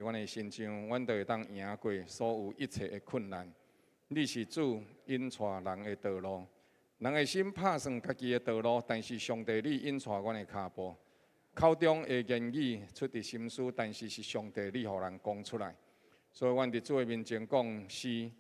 阮的身上，阮就會當贏過所有一切的困難。你是主引帶人的道路，人的心拍算家己的道路，但是上帝你引帶阮的跤步。口中的言語出佇心思，但是是上帝你予人講出來。所以，阮佇主的面前講，是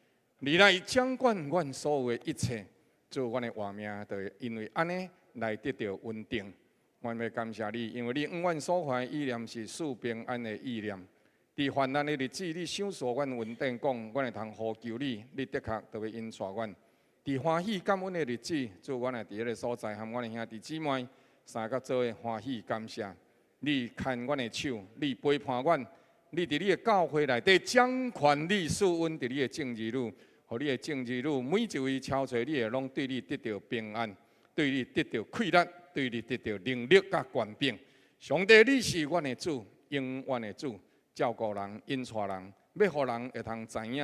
你來掌管阮所有的一切，主，阮的活命就會因為按呢來得著穩定。阮欲感謝你，因為你向阮所懷意念是賜平安的意念。佇患難的日子，你賞賜阮恩典，講阮會通呼求你，你的確就欲引帶阮。佇歡喜感恩的日子，主，阮會佇彼个所在，和阮的兄弟姊妹相佮做伙歡喜感謝。你牽阮的手，你陪伴阮，你佇你的教會內底掌權，你賜恩佇你的眾兒女，予你的眾兒女每一位敲揣你的，攏對你得著平安，對你得著氣力，對你得著能力佮權柄。上帝，你是阮的主，永遠的主。照顧人、引帶人，欲予人會通知影，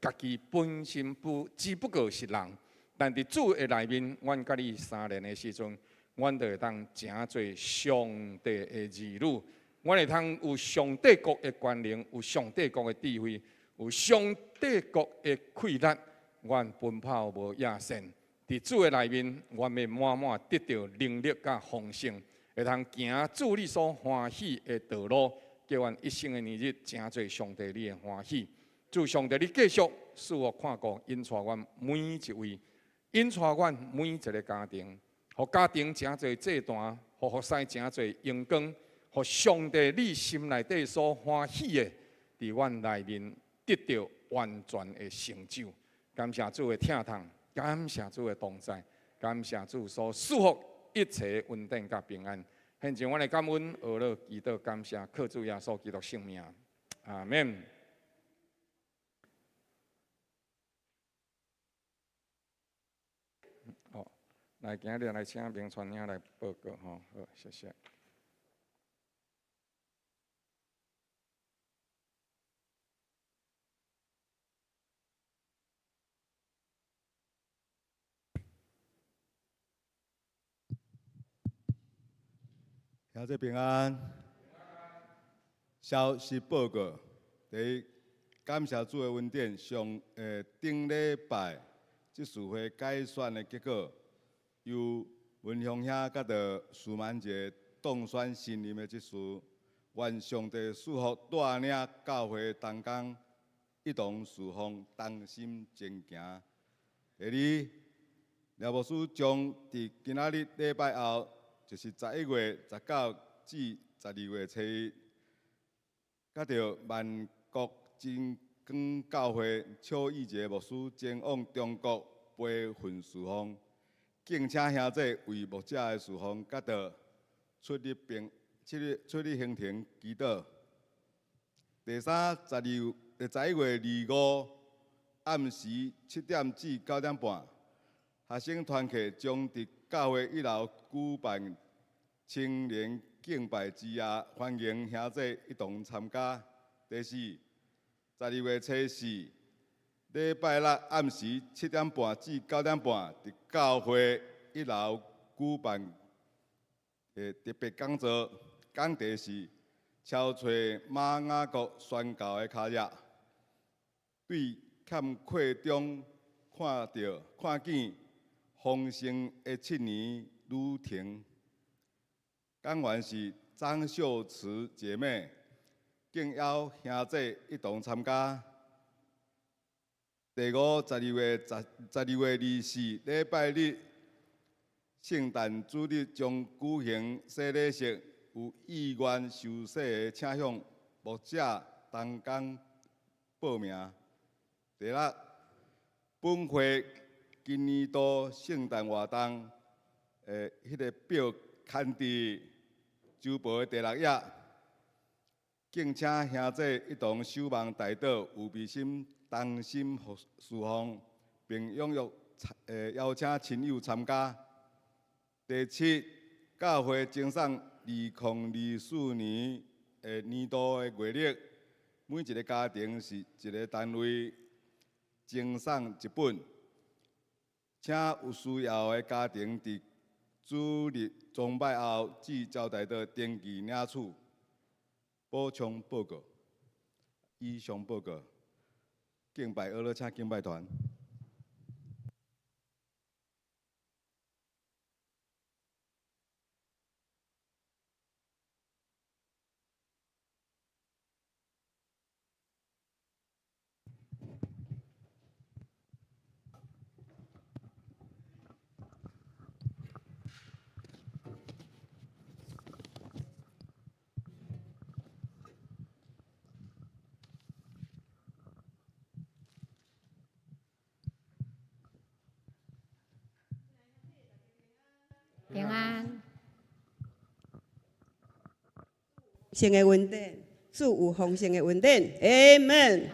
家己本身不只不過是人，但佇主的內面，阮佮你相連的時陣，阮就會當成做上帝的兒女，阮會通有上帝國的權能，有上帝國的智慧，有上帝國的氣力，阮奔跑無厭倦。佇主的內面，阮欲滿滿得著能力佮豐盛，會通行主你所歡喜的道路。叫阮一生的年日，成做上帝你的歡喜。主上帝，你繼續賜福看顧，引帶阮每一位，引帶阮每一个家庭，予家庭成做祭壇，予服侍成做榮光，予上帝你心內底所歡喜的，佇阮內面得著完全的成就。感謝主的疼痛，感謝主的同在，感謝主所賜福一切恩典佮平安。獻上阮的感恩，呵咾祈禱感謝，靠主耶穌基督聖名，阿們。好，來今日來請明傳兄來報告吼，好，謝謝。兄弟平安。消息報告：第一，感謝主的恩典，上頂禮拜執事會改選的結果，由文雄兄佮著蘇滿傑當選新任的執事。願上帝賜福帶領教會同工一同侍奉，同心前行。第二，廖牧師將佇今仔日禮拜後，就是11月19至12月初一，佮著萬國真光教會邱義傑牧師前往中國培訓侍奉，敬請兄弟為牧者的侍奉，佮著出入平出入出入行程祈禱。第三，11月25暗時7點至9點半，學生團契將佇教會一樓舉辦青年敬拜之夜，歡迎兄弟一同參加。第四，12月初四，禮拜六暗時7點半至9點半，佇教會一樓舉辦的特別講座，講題是超揣瑪雅各宣教的跤跡，對欠缺中看著看見豐盛的七年旅程。講員是張秀慈姐妹，敬邀兄弟一同參加。第五，12月24，禮拜日，聖誕主日將舉行洗禮式，有意願受洗的，請向牧者同工報名。第六，本會今年度聖誕活動的彼个表刊佇周報的第六頁，敬請兄弟一同守望代禱，有備心同心服侍奉，並踴躍邀請親友參加。第七，教會贈送2024年的年度的月曆，每一个家庭是一个單位贈送一本，請有需要的家庭佇主日崇拜後至招待所登記領取。補充報告。以上報告，敬拜俄勒，請敬拜團。 平安。聖的恩典，主有豐盛的恩典，阿門。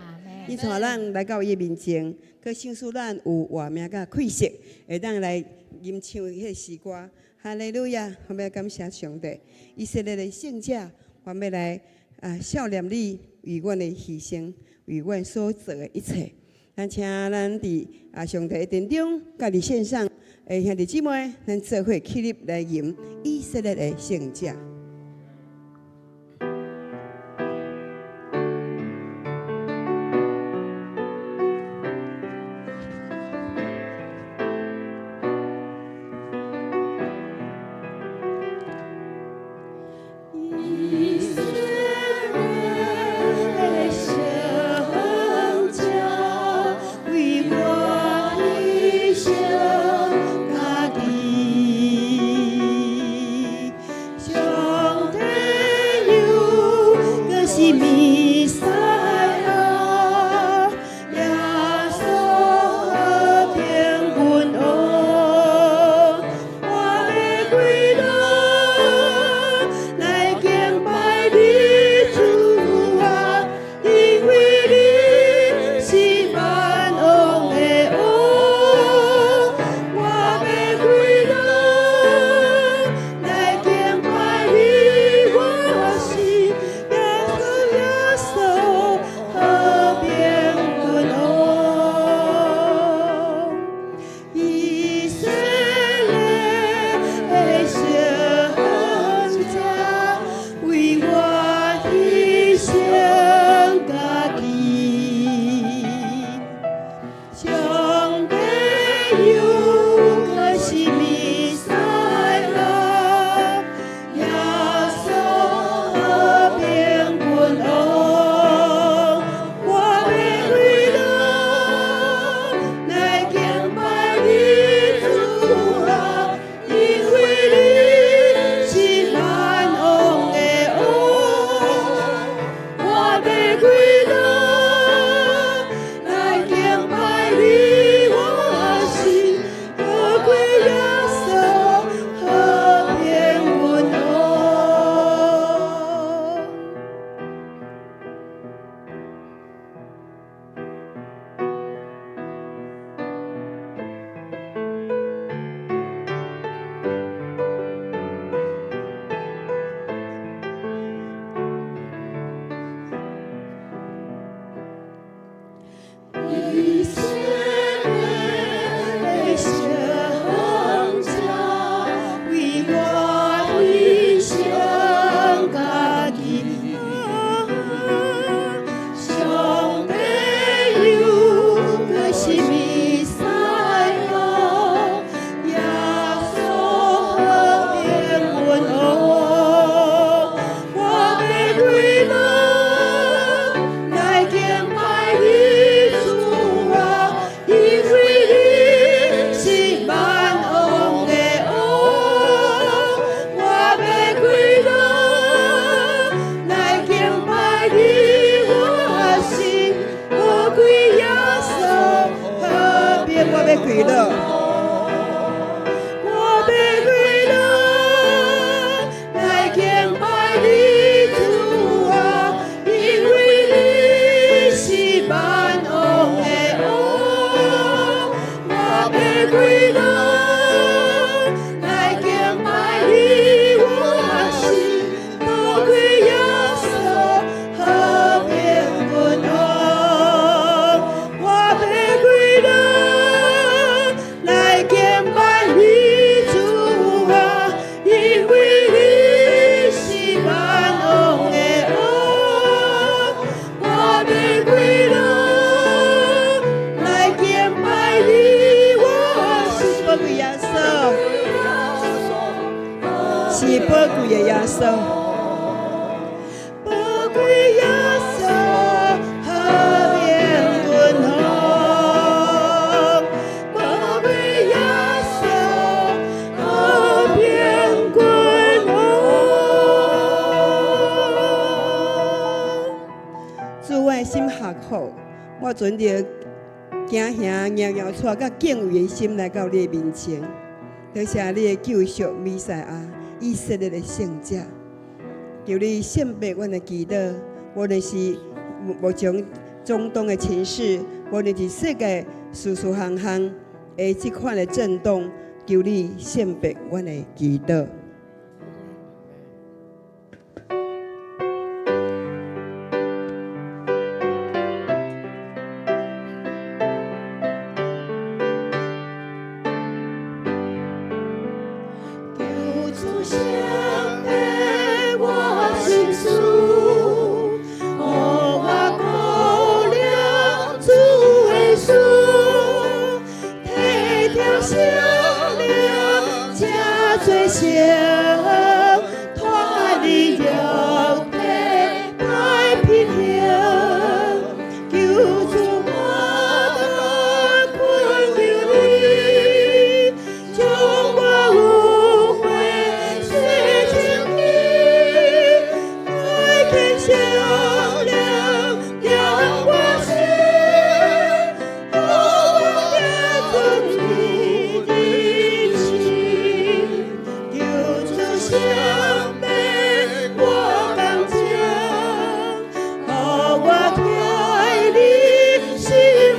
伊帶咱來到伊面前，閣賞賜咱有活命佮氣息，會當來吟唱彼个詩歌。哈利路亞！我欲感謝上帝，以色列的聖者，我欲來啊，孝念你為阮的犧牲，為阮所做的一切。咱請咱佇啊上帝的殿中，佮佇線上的兄弟姊妹，咱做伙起立來吟以色列的聖者。以色列的聖者，為我犧牲家己，上是寶貴的耶穌，寶貴耶穌，和平君王，寶貴耶穌，和平君王。主，我的心合好，我存著驚嚇、搖搖掣佮敬畏的心來到你的面前。多謝你的救贖，彌賽亞，以色列的聖者，求你聖別阮的祈禱，無論是目前中東的情勢，無論是世界事事項項的這款的震動，求你聖別阮的祈禱。求主聖別我心事，予我顧念主的事，體貼聖靈這罪性，脫離肉體歹品行，求主我懇求你，將我污穢洗清去，開啟聖靈點我心，予我得尊你的心，求主聖別我感情，予我聽你心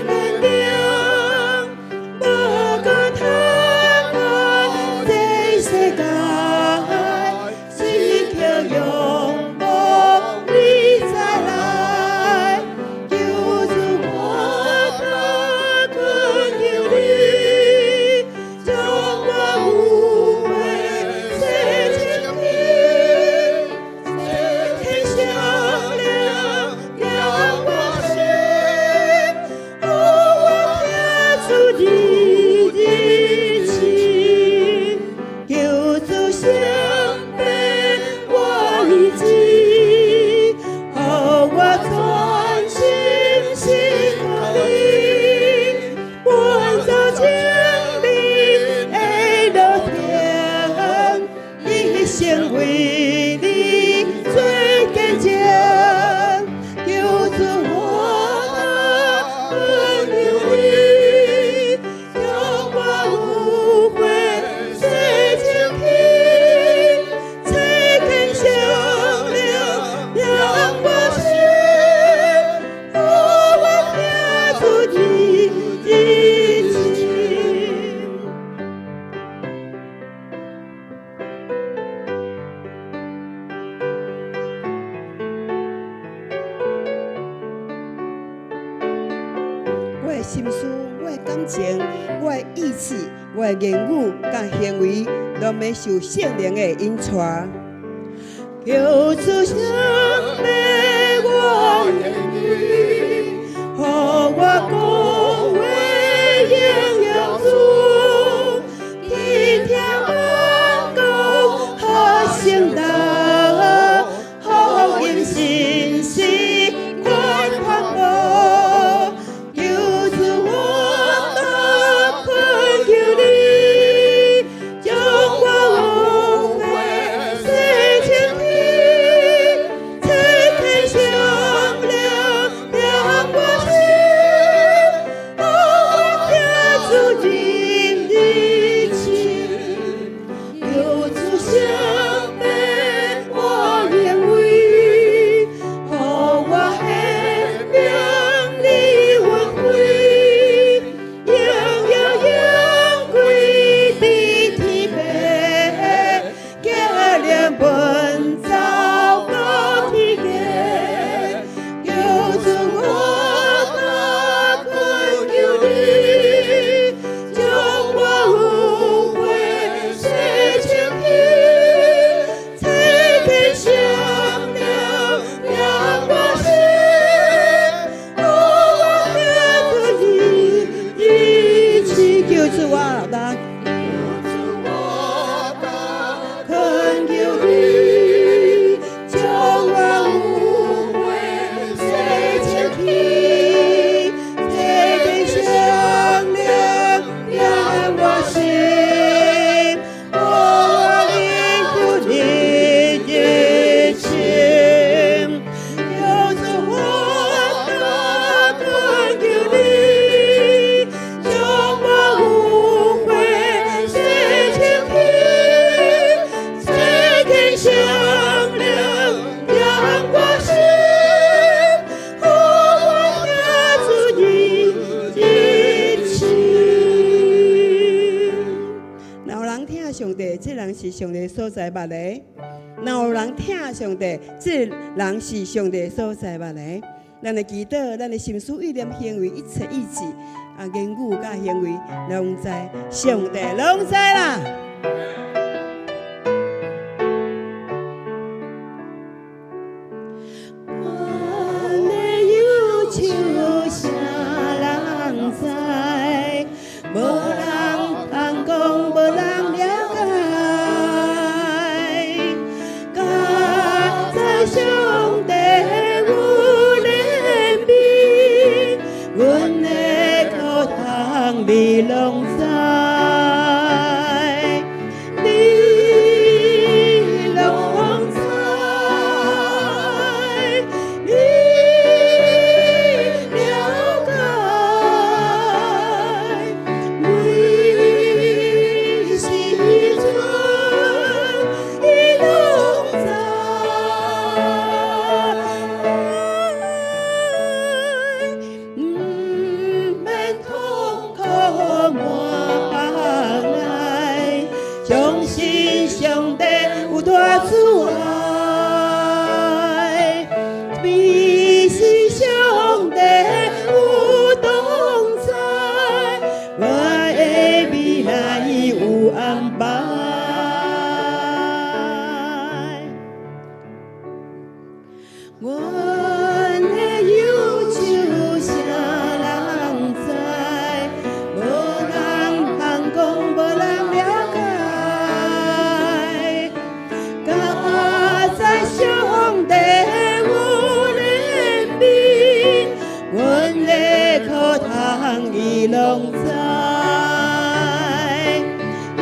軟定，無閣貪愛這世界，時刻仰望你再來，求主我懇求你，將我污穢洗清去，天聖靈點我心，予我聽主你的心，求主聖別我意志，予我專心信靠你，奔走千里的路程，一生為你做見證，求主我懇求你，將我污穢洗清去，賜天聖靈點我心，予我聽主你的心。我的心思、我的感情、我的意志、我的言語佮行為，攏欲受聖靈的引帶。求主聖別我言語，予我講話榮耀主，體貼恩膏和聖道，福音信息快傳播。求主我懇求你，將我污穢洗清去，賜天聖靈點我心，這人是上帝所差派的。若有人疼上帝，這人是上帝所差派的。咱的祈禱，咱的心思意念、行為，一切意志啊，言語佮行為，攏知，上帝攏知啦。阮的憂愁啥人知？無人通講，無人了解。敢知上帝有憐憫，阮的苦痛你攏知，你攏知，你了解。每時陣伊攏知。毋免痛苦滿腹內，相信上帝有大慈愛，彼是上帝有同在，我的未來有安排。阮的憂愁啥人知？無人通講，無人了解。敢知上帝有憐憫，阮的苦痛伊攏知，伊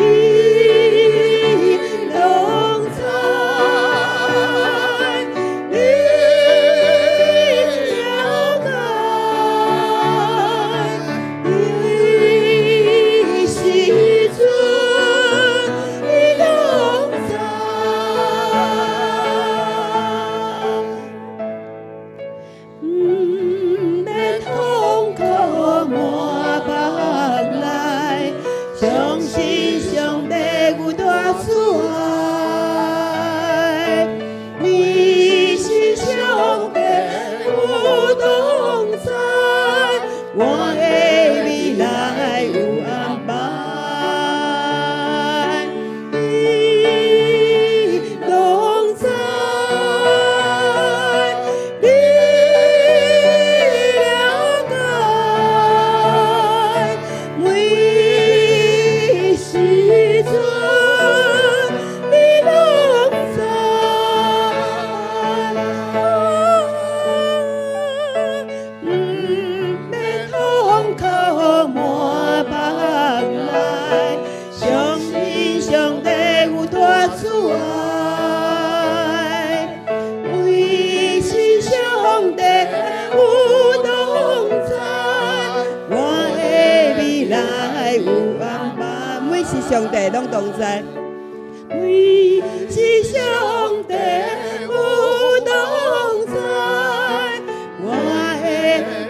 攏知，你了解。彼時陣伊攏知。毋免痛苦滿腹內，相信上帝有大慈愛，你是上帝有同在，我的未來有安排。你攏知，你了解，每時陣你攏知。毋免痛苦滿腹內，相信上帝有大慈愛，每是上帝有同在，我的未來有安排。每是上帝攏同在，每是上帝有同在，我的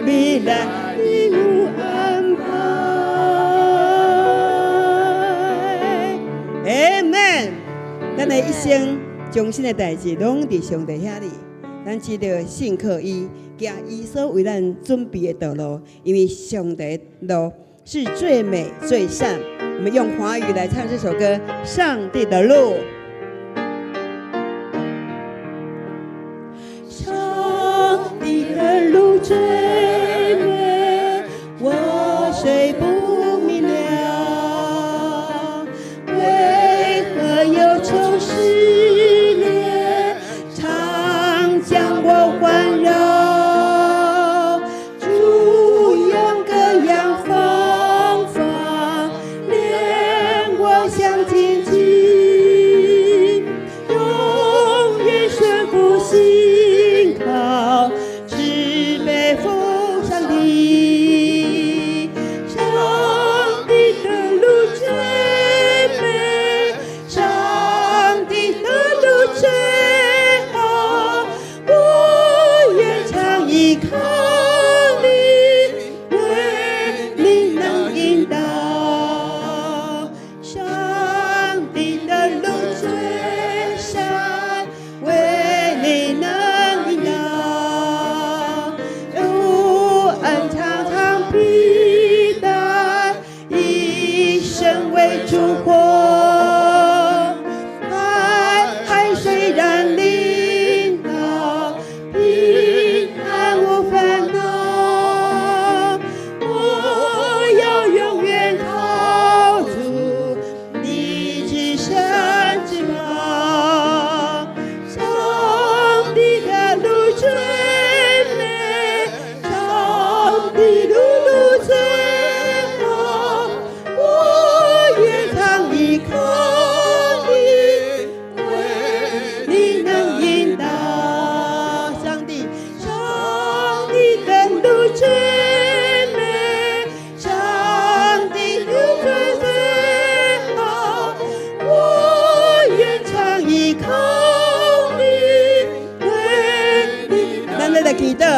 未來有安排。Amen。咱的一生終身的代誌攏佇上帝遐裡，咱只著信靠伊，行伊所為咱準備的道路，因為上帝的路是最美最善。我們用華語來唱這首歌《上帝的路》。上帝的路最美，我雖不明了，為何憂愁試煉常將我環繞？主用各樣方法，領我向前進。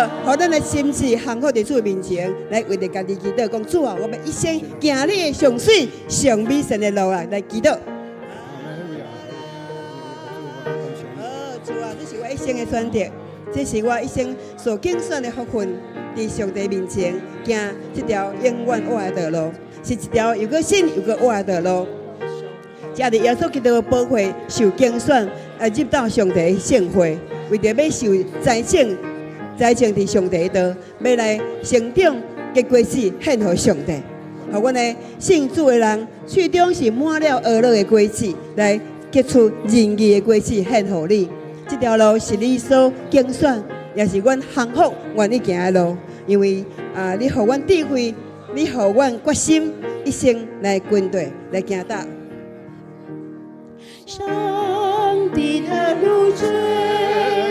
禱，予咱的心志降服佇主面前，來為著家己祈禱，講主啊，我欲一生行你的上媠上美善的路啊，來祈禱。好，主啊，這是我一生的選擇，這是我一生所揀選的福分，佇上帝面前行這條永遠活的道路，是一條又閣新又閣活的道路。藉著耶穌基督的寶血受揀選，來入到上帝的聖會，為著欲受栽種，栽種佇上帝的道，欲來成長結果子獻予上帝。予阮的信主的人，喙中是滿了呵咾的果子，來結出仁義的果子獻予你。這條路是你所揀選，也是阮降服願意行的路。因為啊，你予阮智慧，你予阮決心，一生來跟綴，來行踏。上帝的路最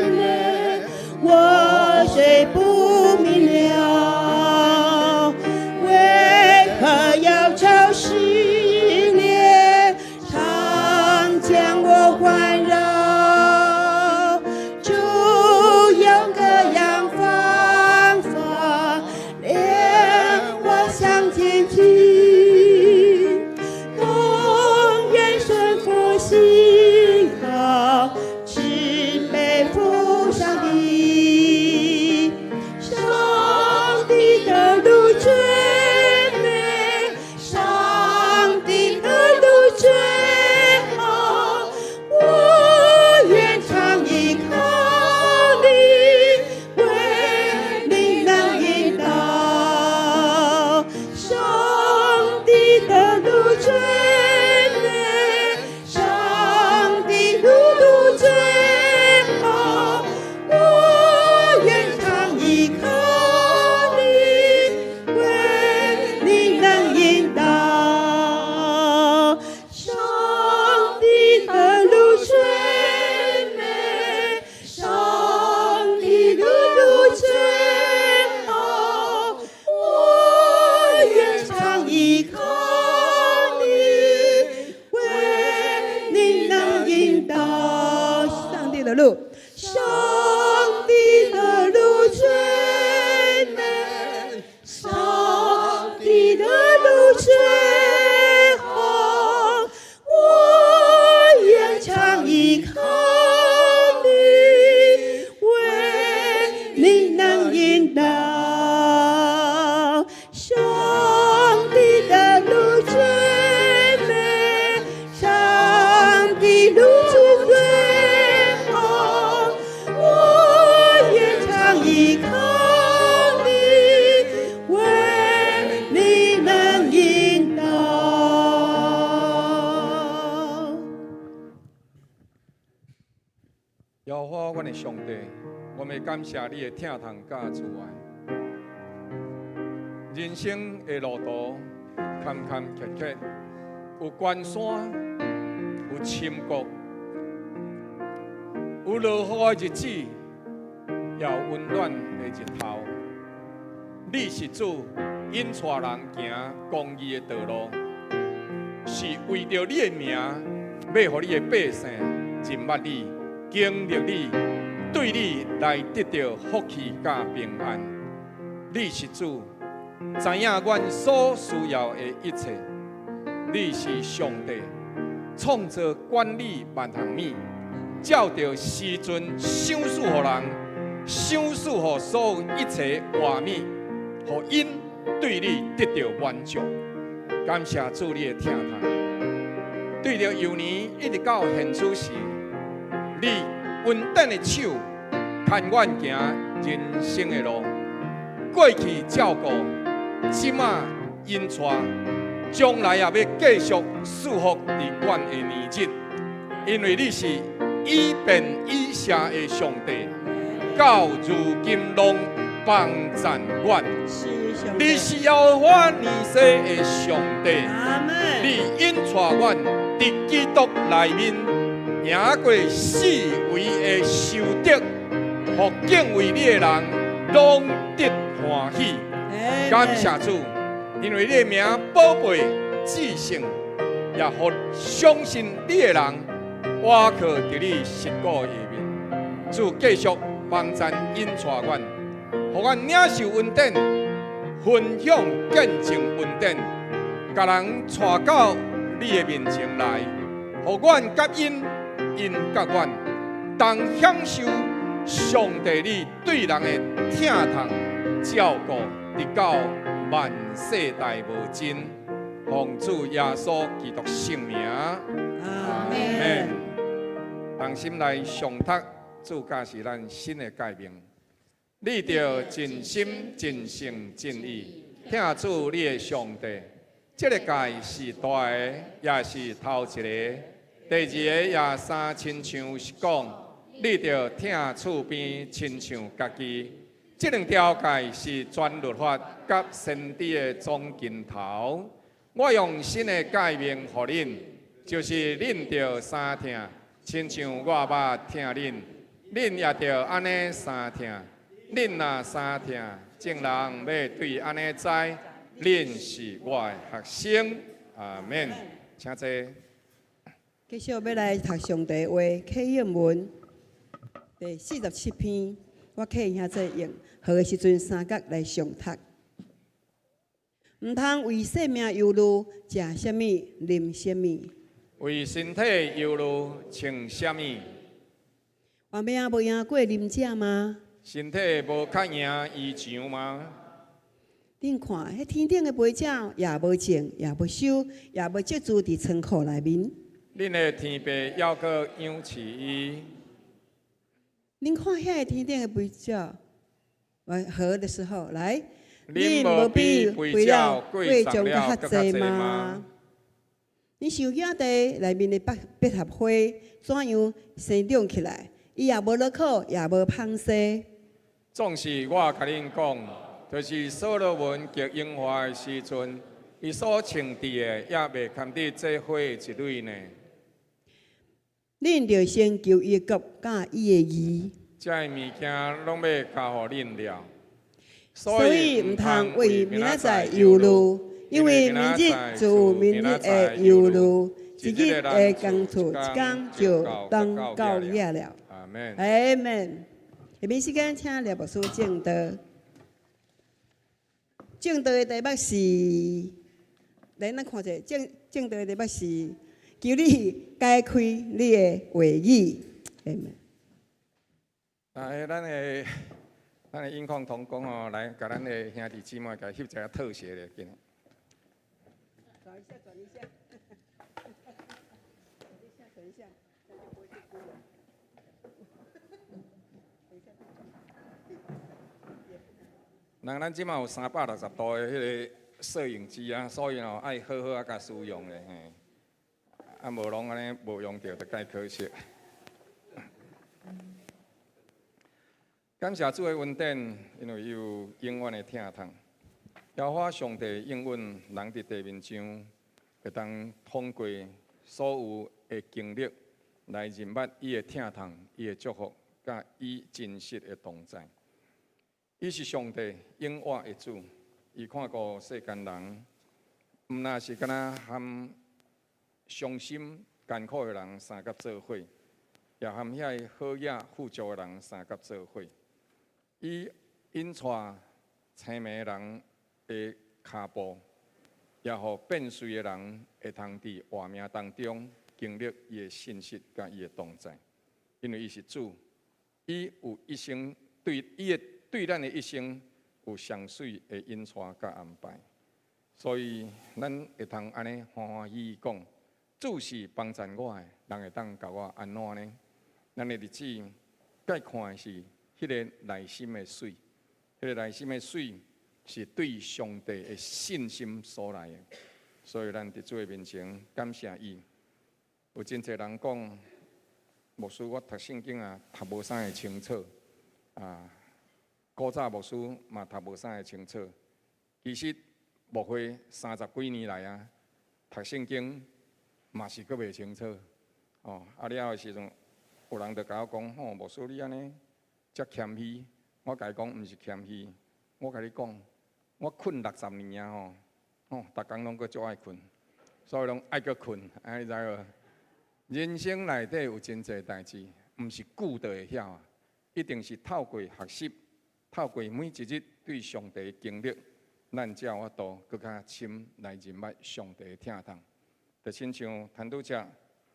美，我雖不明了，為何要朝試煉常將我環繞？主用各樣方法領我向前進，永遠順服信靠，慈悲父上帝。上帝的路最美，上帝的路最好，我願常依靠你，惟你能引導。上帝的路最美，上帝的路最好，我願常依靠你，惟你能引導。上帝的路最美，上帝的路最好，我願常依靠你，惟你能引導。上帝的路，上帝的路最美，上帝的路最好，我願常依靠你，惟你能引導。上帝的路最美，上帝路最好，我願常依靠你，惟你能引導。耶和華，阮的上帝，我們感謝你的疼痛佮慈愛。人生的路途坎坎坷坷，有關山，有深谷，有落雨的日子，也有溫暖的日頭。你是主引帶人行公義的道路，是為著你的名，欲予你的百姓認捌你、經歷你，對你來得著福氣佮平安。你是主，知影阮所需要的一切。你是上帝，創造管理萬項物，照著時陣賞賜予人，賞賜予所有一切活物，予𪜶對你得著滿足。感謝主你的疼痛，對著幼年一直到現此時，你恩典的手牽阮行人生的路，過去照顧，這馬引帶，將來也欲繼續賜福佇阮的年日，因為你是以便以謝的上帝，到如今攏幫贊阮。是上帝。你是耶和華尼西的上帝。阿門。你引帶阮佇基督內面贏過四圍的仇敵，予敬畏你的人攏得歡喜。感謝主，因為你的名寶貝至聖，也予相信你的人倚靠佇你實固下面。主繼續幫贊引帶阮，予阮領受恩典，分享見證恩典，共人帶到你的面前來，予阮佮𪜶，𪜶佮阮，同享受上帝你對人的疼痛照顧，直到萬世代無盡。奉主耶穌基督聖名，阿門。同心來誦讀主教示咱新的誡命。你著盡心、盡性、盡意，疼主你的上帝。這個誡是大的，也是頭一個。第二個也相親像是講，你著疼厝邊親像家己。這兩條誡是全律法佮先知的總根頭。我用新的誡命予恁，就是恁著相疼，親像我捌疼恁，恁也著按呢相疼。恁若相疼，眾人欲對按呢知，恁是我的學生。阿門。請坐。繼續欲來讀上帝話，啟應文第47篇，我啟兄姊用號的時陣三角來誦讀。毋通為性命憂慮，食啥物，啉啥物？為身體憂慮，穿啥物？活命無贏過啉食嗎？身體無較贏衣裳嗎？恁看，彼天頂的飛鳥也無種，也無收，也無積贮佇倉庫內面。恁的天父猶閣養飼伊。恁看遐个天頂的飛鳥，來號的時候來。恁無比飛鳥貴重了閣較濟嗎？你想野地內面的百百合花怎樣生長起來？伊也無勞苦，也無紡紗。總是我共恁講，就是所羅門極榮華的時陣，伊所穿戴的也袂堪得這花的一蕊呢。恁著先求伊的國佮伊的義。這个物件攏欲加予恁了。所以毋通為明仔載憂慮，因為明日自有明日的憂慮，一日的工課，一工就當夠額了。阿門。阿門。下面時間請廖牧師證道。證道的題目是，來咱看者，證證道的題目是，求你解開你的話語。阿門。啊，咱的音控同工哦，來共咱的兄弟姊妹共翕一个特寫咧，緊。轉一下，轉一下。等一下，等一下，這樣就不會丟了。等一下再轉。人咱這馬有360度的彼个攝影機啊，所以哦愛好好啊共使用咧，嘿。啊，無攏按呢無用著，就蓋可惜。感謝主的恩典，因為伊有永遠的疼痛。耶和華上帝應允人佇地面上會當通過所有的經歷來認捌伊的疼痛、伊的祝福，佮伊真實的同在。伊是上帝永活的主，伊看顧世間人，毋但是敢若含傷心艱苦的人相佮做伙，也含遐个好額富足的人相佮做伙。伊引帶青盲人的跤步，也予變媠的人會通佇活命當中經歷伊的信實佮伊的同在。因為伊是主，伊有一生對伊的對咱的一生有上媠的引帶佮安排，所以咱會通按呢歡歡喜喜講，主是幫贊我的，人會當共我按怎呢？咱的日子該看的是彼个內心的媠，彼个內心的媠是對上帝的信心所來的，所以咱佇主的面前感謝伊。有真濟人講，牧師我讀聖經啊，讀無啥會清楚啊。古早牧師嘛讀無啥會清楚，其實牧會30幾年來啊，讀聖經嘛是閣袂清楚。哦，啊了的時陣，有人就共我講吼，牧師你按呢遮謙虛，我共伊講毋是謙虛，我共你講，我睏60年啊吼，吼，逐工攏閣足愛睏，所以攏愛閣睏，啊你知無？人生內底有真濟代誌，毋是記就會曉啊，一定是透過學習。透過每一日對上帝的經歷，咱才有法度閣較深來認捌上帝的疼痛。就親像陳拄才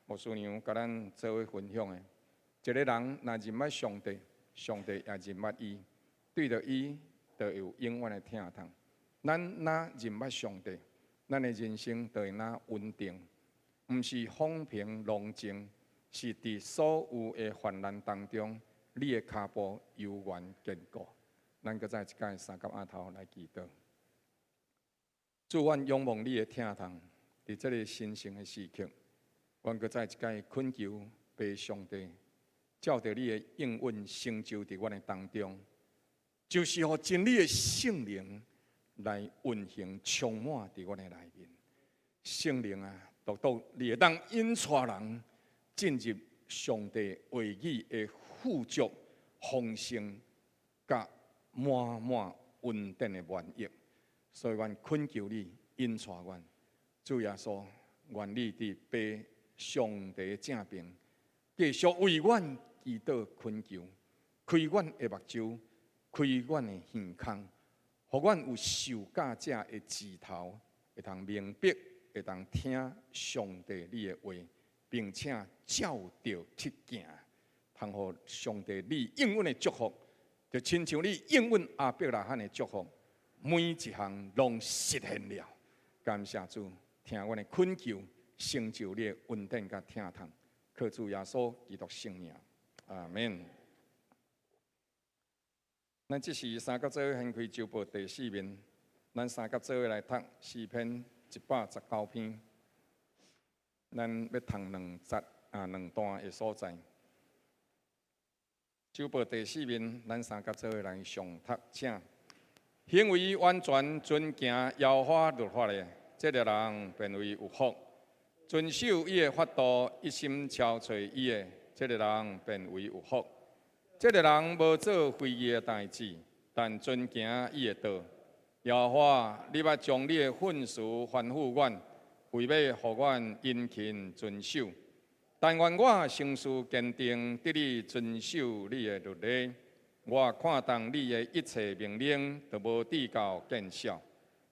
牧師娘共咱做伙分享的，一個人若認捌上帝，上帝也認捌伊，對著伊就有永遠的疼痛。咱若認捌上帝，咱的人生就會若穩定，毋是風平浪靜，是佇所有的患難當中，你的跤步猶原堅固。咱閣再一擺三及阿頭來祈禱。主，阮仰望你的疼痛，佇這个神聖的時刻，阮閣再一擺懇求父上帝，照著你的應允成就佇阮的當中，就是予真理的聖靈來運行充滿佇阮的內面。聖靈啊，獨獨你會當引帶人進入上帝話語的富足、豐盛、佮滿滿恩典的滿溢。所以，阮懇求你引帶阮，主耶穌，願你佇父上帝正爿，繼續為阮祈禱懇求，開阮的目睭，開阮的耳孔，予阮有受教者的舌頭，會當明白，會當聽上帝你的話，並且照著去行，通予上帝你應允的祝福，就親像你應允亞伯拉罕的祝福，每一項攏實現了。感謝主，聽阮的懇求，成就你的恩典佮疼痛，靠主耶穌基督聖名，阿們。咱這是三甲做伙掀開週報第四面，咱三甲做伙來讀詩篇119篇，咱欲讀兩節啊兩段的所在。週報第四面，咱三甲做伙來誦讀，請。行為完全遵行耶和華律法的，這个人便為有福；遵守伊的法度，一心朝揣伊的，這个人便為有福。這个人無做非義的代誌，但遵行伊的道。耶和華，你捌將你的訓詞吩咐阮，為欲予阮殷勤遵守。但願我心思堅定，得以遵守你的律例。我看重你的一切命令，都無計較減少。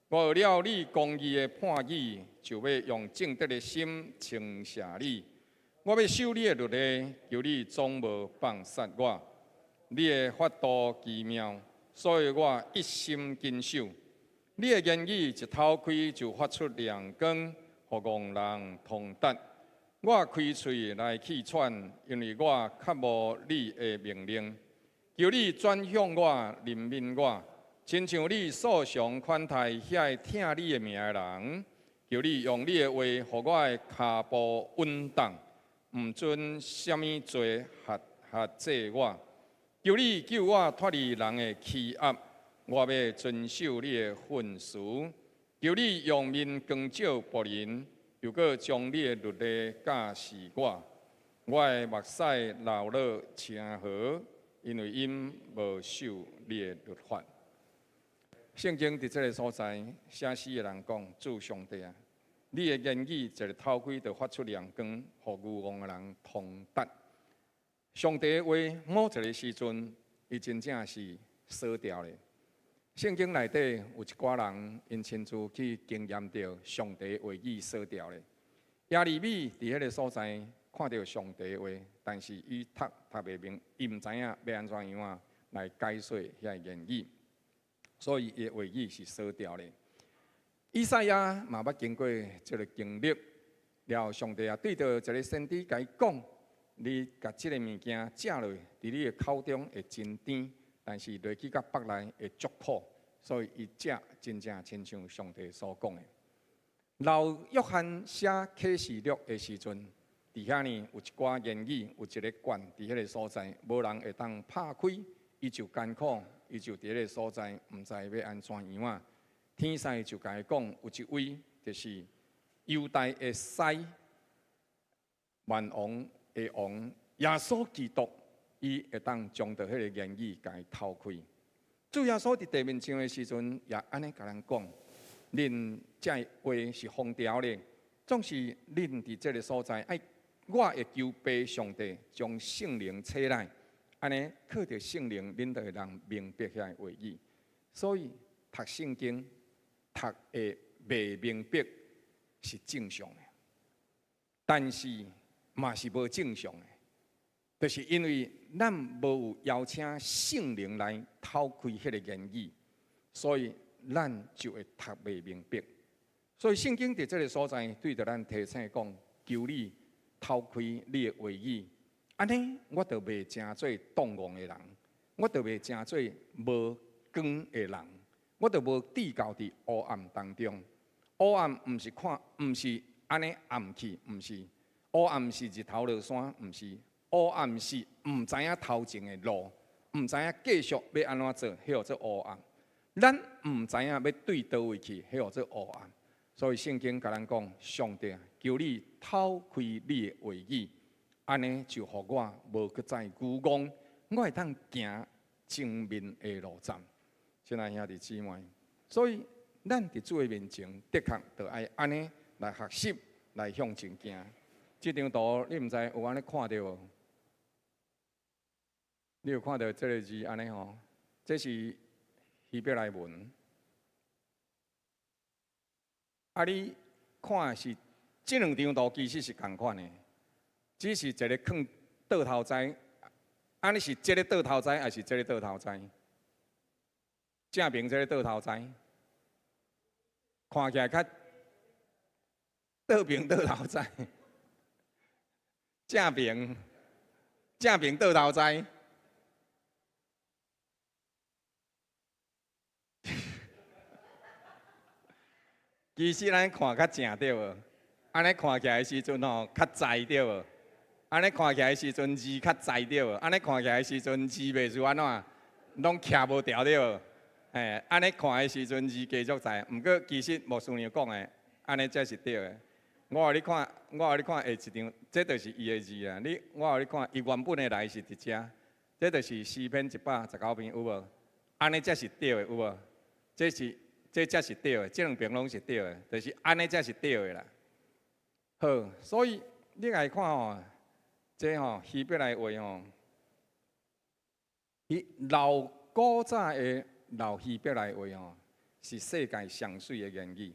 我學了你公義的判語，就欲用正直的心稱謝你。我欲守你的律例，求你總無放殺我。你的法度奇妙，所以我一心謹守。你的言語一透開就發出亮光，予戇人通達。我開喙來氣喘，因為我渴慕你的命令。求你轉向我，憐憫我，親像你素常寬待遐個疼你的名的人。求你用你的話，予我的跤步穩當，毋准啥物罪轄制我。求你救我脫離人的欺壓，我欲遵守你的訓詞。求你用面光照僕人，又閣將你的律例教示我。我的目屎流落青河，因為𪜶無守你的律法。聖經佇這个所在，寫詩的人講：主上帝啊，你的言語一个透開就發出亮光，予愚戇的人通達。上帝的話，某一个時陣，伊真正是鎖牢的。聖經內底有一寡人，𪜶親自去經驗著上帝話語鎖牢的。耶利米佇彼个所在看著上帝的話，但是伊讀讀袂明，伊毋知影欲按怎樣仔來解說遐个言語，所以伊的話語是鎖牢的。以賽亞嘛捌經過這个經歷，了後上帝也對著一个先知共伊講：你共這个物件食落，佇你的口中會真甜，但是落去到腹內會足苦，所以伊食真正親像上帝所講的。老約翰寫啟示錄的時陣，佇遐呢有一寡言語，有一个罐佇彼个所在，無人會當拍開，伊就艱苦，伊就佇彼个所在，毋知欲按怎樣仔。天使就共伊講，有一位就是猶大的獅，萬王的王耶穌基督，伊會當將著彼個言語共伊透開。主耶穌佇地面上的時陣，也按呢共咱講：恁這話是封牢的，總是恁佇這个所在，愛我會求父上帝將聖靈差來，按呢靠著聖靈，恁就會當明白遐个話語。所以讀聖經讀會袂明白是正常的，但是嘛是無正常的，就是因為咱無有邀請聖靈來透開彼個言語，所以咱就會讀袂明白。所以聖經佇這个所在對著咱提醒講：求你透開你的話語，按呢我就袂成做動戇的人，我就袂成做無光的人，我就無跌到佇黑暗當中。黑暗毋是看，毋是按呢暗去，毋是黑暗是日頭落山，毋是黑暗是毋知影頭前的路，毋知影繼續欲按怎做，彼號做黑暗。咱毋知影欲對佗位去，彼號做黑暗。所以聖經共咱講，上帝求你透開你的話語，按呢就予我無閣再愚戇，我會當行前面的路站。親愛兄弟姊妹，所以咱佇主的面前，的確著愛按呢來學習，來向前行。這張圖你毋知有按呢看著無？你有看著這个字按呢吼？這是希伯來文。啊！你看的是這兩張圖，其實是仝款的，只是一个囥倒頭栽。按呢是這个倒頭栽，抑是這个倒頭栽？正爿這个倒頭栽，看起來較倒爿倒頭栽。正爿正爿倒頭栽。其實咱看較正對無？按呢看起來的時陣吼，較在對無？按呢看起來的時陣字較在對無？按呢看起來的時陣字袂輸按怎，攏徛無牢對無？嘿，按呢看的時陣字繼續在，毋過其實牧師娘講的，按呢才是對的。我予你看，我予你看下一張，這就是伊的字啊！你我予你看，伊原本的來是佇遮，這就是詩篇119篇有無？按呢才是對的有無？這是。這才是對的，這兩爿攏是對的，就是按呢才是對的啦。好，所以你來看吼，這吼希伯來話吼，伊老古早的老希伯來話吼，是世界上媠的言語。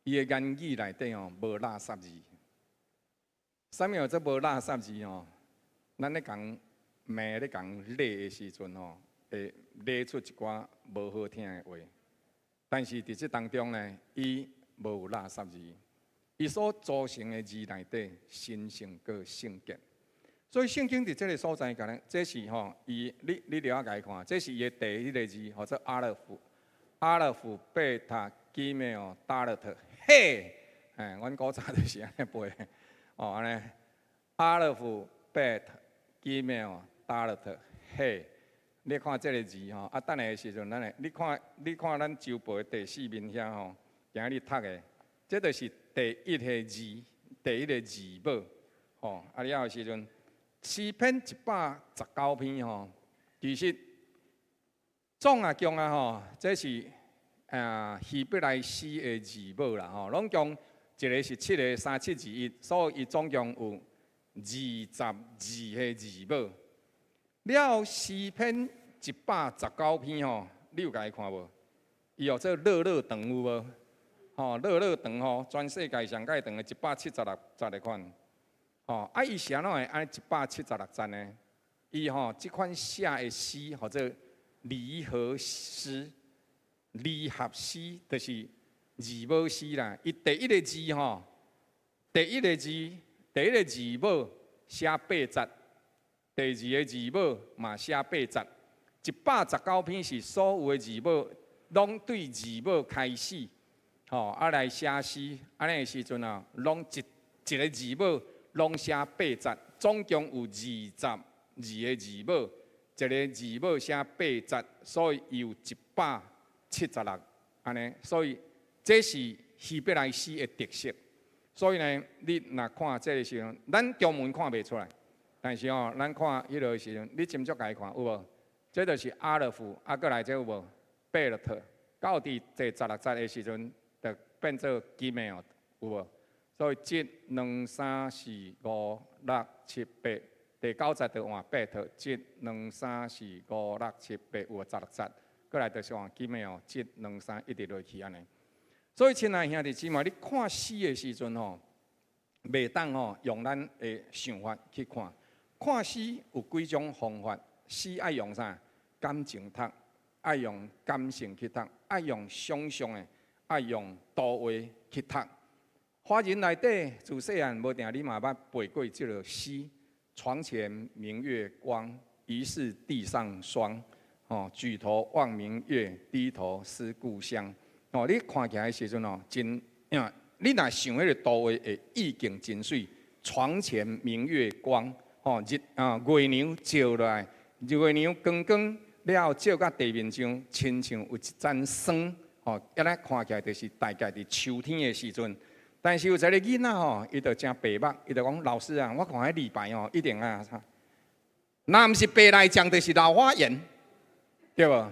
伊的言語內底吼無垃圾字。啥物叫做無垃圾字吼？咱咧共罵咧共罵的時陣吼，會罵出一寡無好聽的話。但是佇這當中呢，伊無有垃圾字，伊所組成的字內底神聖閣聖潔。所以聖經佇這个所在共咱，這是吼伊，你你著愛共伊看，這是伊的第一个字，號做阿勒夫，阿勒夫貝塔基梅爾達勒特，嘿，嘿，阮古早就是按呢背，哦，按呢，阿勒夫貝塔基梅爾達勒特，嘿。你看這个字吼，啊，等下的時陣，咱會，你看，你看咱週報的第四面遐吼，今仔日讀的，這就是第一个字，第一个字母，吼，啊了的時陣，詩篇119篇吼，其實總啊共啊吼，這是啊希伯來詩的字母啦吼，攏共一个是七个，三七二一，所以伊總共有22个字母。了後詩篇119篇吼，你有共伊看無？伊號做樂樂長有無？吼，樂樂長吼，全世界上蓋長的176節的款。吼，啊，伊是按怎會按呢176節呢？伊吼這款寫的詩號做離合詩，離合詩就是字母詩啦。伊第一个字吼，第一个字，第一个字母寫八節。第二个字母嘛寫八節，119篇是所有的字母攏對字母開始，吼啊來寫詩，按呢的時陣啊，攏一一个字母攏寫八節，總共有22个字母，一个字母寫八節，所以伊有176按呢，所以這是希伯來詩的特色。所以呢，你若看這个時陣，咱中文看袂出來。但是吼，咱看彼落時陣，你斟酌共伊看有無？這就是阿勒夫，啊，閣來這有無？貝勒特，到佇第十六節的時陣，就變做基梅爾，有無？所以一、兩、三、四、五、六、七、八，第九節就換 beat，一、兩、三、四、五、六、七、八，有16節。過來就是換 scale 哦，一、兩、三，一直落去按呢。所以，親愛兄弟姊妹，你看詩的時陣吼，袂當吼用咱的想法去看。看詩有幾種方法，詩愛用啥？感情讀，愛用感性去讀，愛用想象的，愛用圖畫去讀。華人內底自細漢無定你嘛捌背過這个詩：床前明月光，疑是地上霜。哦，舉頭望明月，低頭思故鄉。哦，你看起來的時陣哦，真，因為你若想彼个圖畫的意境真媠。床前明月光，吼日啊月娘照落來，月娘光光了後照到地面上，親像有一盞霜，吼，按呢看起來就是大概佇秋天的時陣。但是有一个囡仔吼，伊就誠白目，伊就講老師啊，我看彼李白吼，一定啊，若毋是白內障，就是老花眼，對無？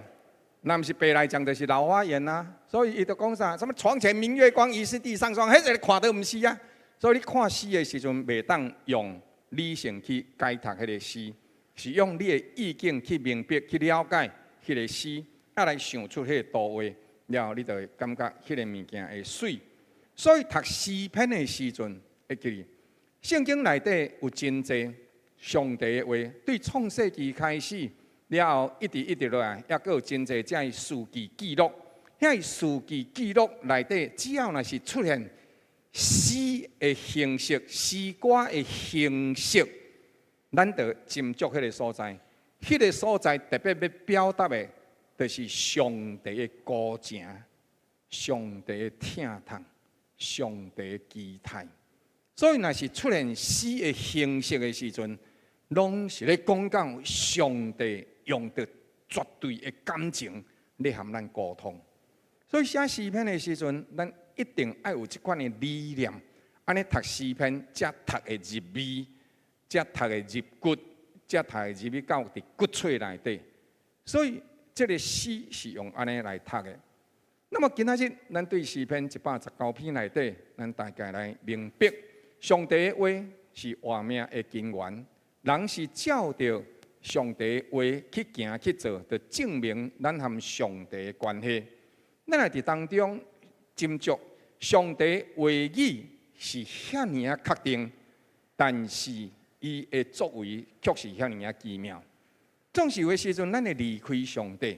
若毋是白內障，就是老花眼啊。所以伊就講啥？什麼床前明月光，疑是地上霜，彼個看都毋是啊。所以你看詩的時陣，袂當用理性去解讀彼个詩，是用你的意境去明白、去了解彼个詩，啊來想出彼个圖畫，了後你就會感覺彼個物件會媠。所以讀詩篇的時陣，會記得聖經內底有真濟上帝的話，對創世記開始了後，一直一直落來，猶閣有真濟這詩句記錄。遐詩句記錄內底，只要若是出現詩的形式、詩歌的形式，咱就斟酌彼个所在。彼个所在特別欲表達的，就是上帝的孤情、上帝的疼痛、上帝的期待。所以，若是出現詩的形式的時陣，攏是咧講講上帝用著絕對的感情咧和咱溝通。所以寫詩篇的時陣，咱一定愛有這款的理念，按呢讀詩篇，才讀會入味，才讀會入骨，才讀會入去到佇骨髓內底。所以，這个詩是用按呢來讀的。那麼今仔日，咱對詩篇119篇內底，咱大概來明白，上帝的話是活命的根源，人是照著上帝的話去行去做，就證明咱和上帝的關係。咱來佇當中斟酌上帝話語是遐爾仔確定，但是伊的作為卻是遐爾仔奇妙。總是有的時陣，咱會離開上帝，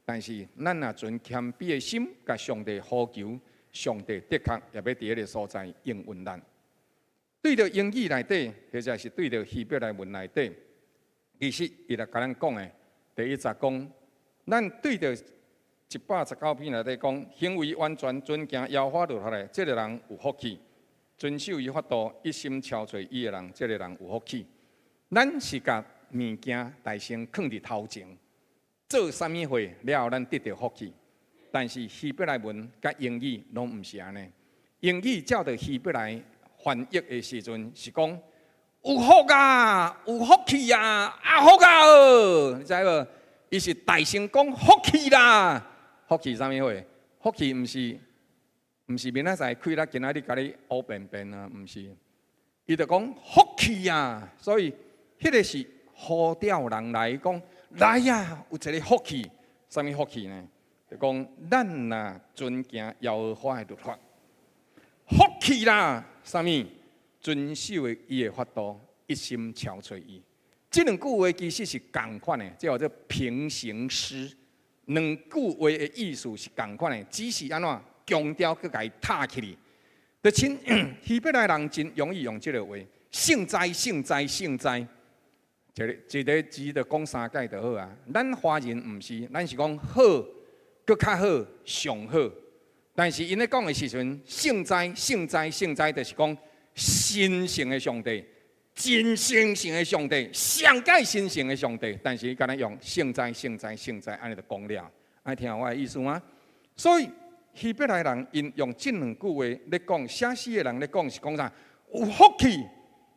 但是咱若存謙卑的心，共上帝呼求，上帝的確也欲佇彼个所在應允咱。對著英語內底，或者是對著希伯來文內底，其實伊來共咱講的，第一節講，咱對著119篇內底講，行為完全遵行耶和華律法的，這个人有福氣；遵守伊法度，一心朝揣伊的人，這个人有福氣。咱是共物件大先囥佇頭前，做啥物貨了後，咱得著福氣。但是希伯來文佮英語攏毋是按呢。英語照著希伯來翻譯的時陣是講有福啊，有福氣啊，啊福啊哦，你知無？伊是大聲講福氣啦，福氣啥物貨？福氣毋是明仔載開啦，今仔日共你烏便便啊，毋是。伊就講福氣啊，所以彼个是呼召人來講，來啊，有一个福氣，啥物福氣呢？就講咱若遵行耶和華的律法，福氣啦，啥物？遵守的伊的法度，一心朝揣伊。這兩句話其實是仝款的，這叫做平行詩。兩句話的意思是仝款的，只是按怎強調閣共伊貼起來。就親希伯來人真容易用這个話，聖哉聖哉聖哉，一个一个字就講三擺就好啊。咱華人毋是，咱是講好，閣較好，上好。但是𪜶咧講的時陣，聖哉聖哉聖哉，就是講神聖的上帝，真神聖的上帝，上蓋神聖的上帝。但是伊敢若用聖哉聖哉聖哉，按呢就講了，愛聽我的意思嗎？所以希伯來人𪜶用這兩句話咧講，寫詩的人咧講是講啥？有福氣，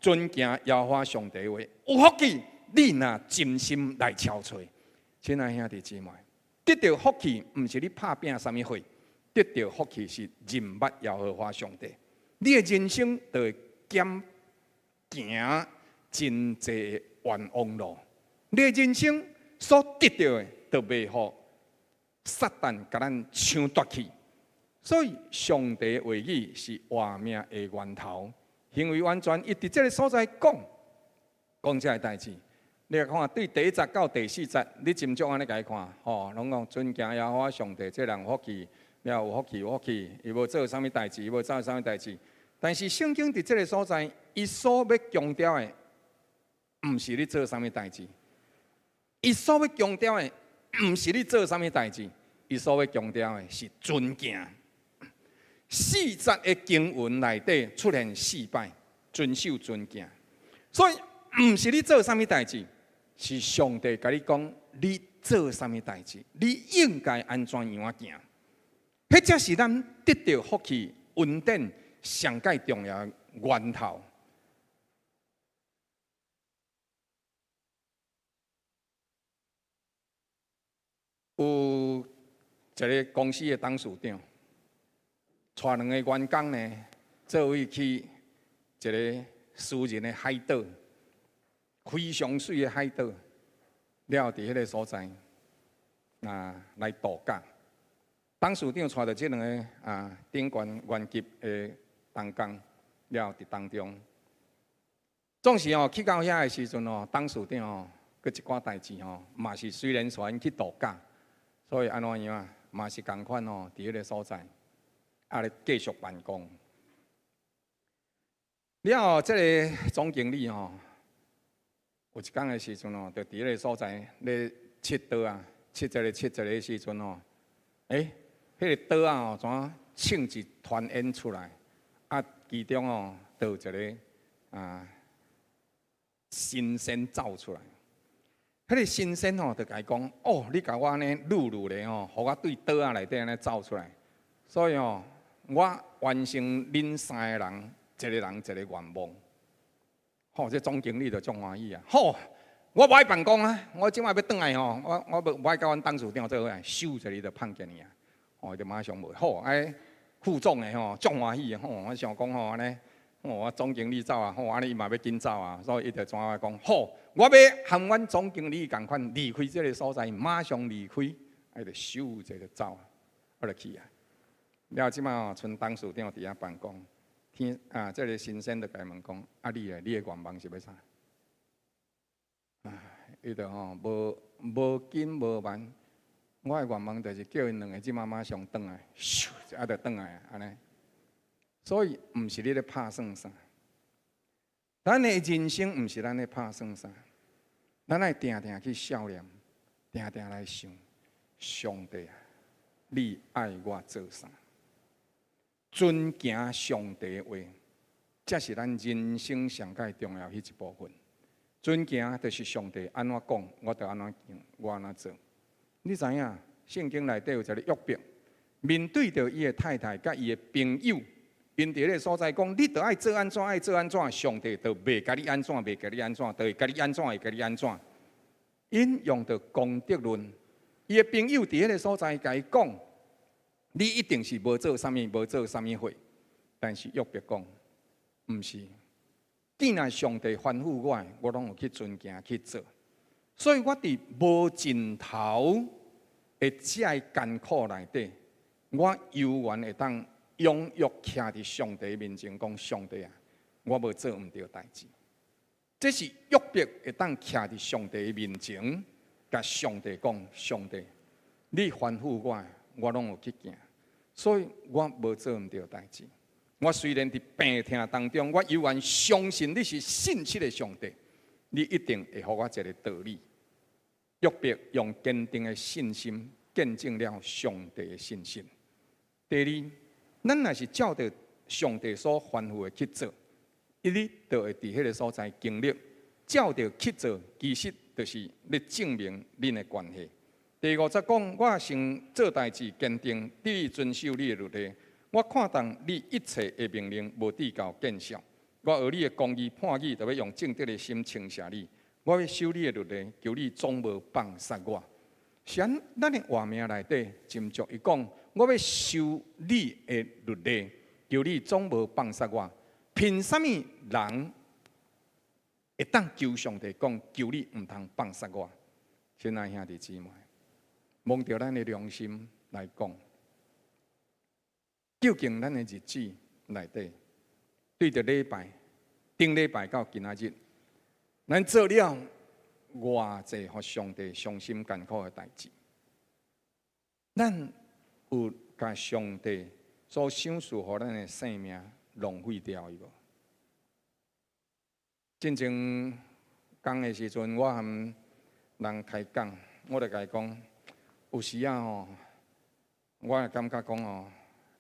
遵行耶和華上帝話；有福氣，你若真心來朝揣。親愛兄弟姊妹，得著福氣毋是你拍拚啥物貨，得著福氣是認捌耶和華上帝。你的人生就會減行真濟冤枉路。你的人生所得著的，都袂予撒旦共咱搶奪去。所以，上帝話語是活命的源頭，行為完全。伊佇這个所在講講這个代誌。你來看，對第一節到第四節，你斟酌按呢共伊看，吼，攏講尊敬耶和華上帝，這人有福氣，了有福氣，有福氣，伊無做啥物代誌，伊無做啥物代誌。但是聖經佇這个所在，伊所欲強調的，毋是你做啥物代誌，伊所欲強調的，毋是你做啥物代誌，伊所欲強調的是尊敬。四節的經文內底出現四擺，遵守尊敬，所以毋是你做啥物代誌，是上帝共你講，你做啥物代誌，你應該按怎樣仔行，彼才是咱得著福氣、恩典上蓋重要的源頭。有一个公司的董事長。帶兩個員工呢，做伙去一个私人的海島，非常媠的海島，了佇彼个所在，啊來度假。董事長帶著這兩个啊頂懸員級的同工，了佇當中，總是哦去到遐的時陣哦，董事長哦，閣一寡代誌吼，嘛是雖然帶𪜶去度假，所以按怎樣啊，嘛是仝款哦，佇彼个所在。啊！咧繼續辦公。了後，這个總經理吼，有一工的時陣哦，就佇彼个所在咧切刀啊，切一个切一个的時陣哦，欸，彼个刀仔哦，怎衝一團煙出來？啊，其中哦，就有一个啊神仙走出來。彼个神仙吼，就共伊講：哦，你共我按呢擼擼咧吼，予我對刀仔內底按呢走出來。所以哦，我完成恁三个人，一个人一个願望。吼，這總經理就足歡喜啊！好，我無愛辦公啊，我這擺欲轉來吼，我我無愛佮阮董事長做伙來，咻一下就放見去啊！吼，就馬上無好，哎，副總的吼足歡喜吼，我想講吼按呢，吼我總經理走啊，吼按呢伊嘛欲緊走啊，所以伊就怎啊講？好，我欲和阮總經理仝款離開這个所在，馬上離開，伊就咻一下就走啊，我就去啊。了這擺吼，賰董事長佇遐辦公，天啊，這个神仙就共伊問講：啊，你咧，你的願望是欲啥？啊，伊就吼無無緊無慢，我的願望就是叫𪜶兩个這擺馬上轉來，咻，啊就轉來按呢。所以，毋是你咧拍算啥，咱的人生毋是咱咧拍算啥，咱愛定定去數念，定定來想，上帝啊，你愛我做啥？遵行上帝話，這是咱人生上蓋重要彼一部分。遵行就是上帝按怎講，我就按怎行，我按怎做。你知影？聖經內底有一個約伯，面對著伊的太太佮伊的朋友，𪜶佇彼个所在講，你著愛做按怎，愛做按怎，上帝就袂共你按怎，袂共你按怎，就會共你按怎，會共你按怎。𪜶用著功德論，伊的朋友佇彼个所在共伊講。你一定是無做啥物，無做啥物貨。但是約伯講，毋是。既然上帝吩咐我的，我攏有去遵行去做。所以我佇無盡頭的這个艱苦內底，我猶原會當踴躍徛佇上帝面前講：上帝啊，我無做毋對代誌。這是約伯會當徛佇上帝面前，共上帝講：上帝，你吩咐我的，我攏有去行，所以我無做毋對代誌。我雖然佇病痛當中，我猶原相信你是信實的上帝，你一定會予我一个道理。約伯用堅定的信心見證了上帝的信實。第二，咱若是照著上帝所吩咐的去做，你就會佇彼个所在經歷。照著去做，其實就是咧證明恁的關係。第五節講，我先做代誌，堅定致力遵守你的律例。我看重你一切的命令，無至到見笑。我學你的公義判語，就欲用正直的心稱謝你。我欲守你的律例，求你總無放殺我。是按咱的活命內底，斟酌伊講，我欲守你的律例，求你總無放殺我。憑啥物人會當求上帝講，求你毋通放殺我。親愛兄弟姊妹，摸著咱的良心來講，究竟咱的日子內底，對著禮拜，頂禮拜到今仔日，咱做了偌濟予上帝傷心艱苦的代誌？咱有共上帝所賞賜予咱的性命浪費掉去無？進前講的時陣，我和人開講，我就共伊講，有時仔吼，我會感覺講吼，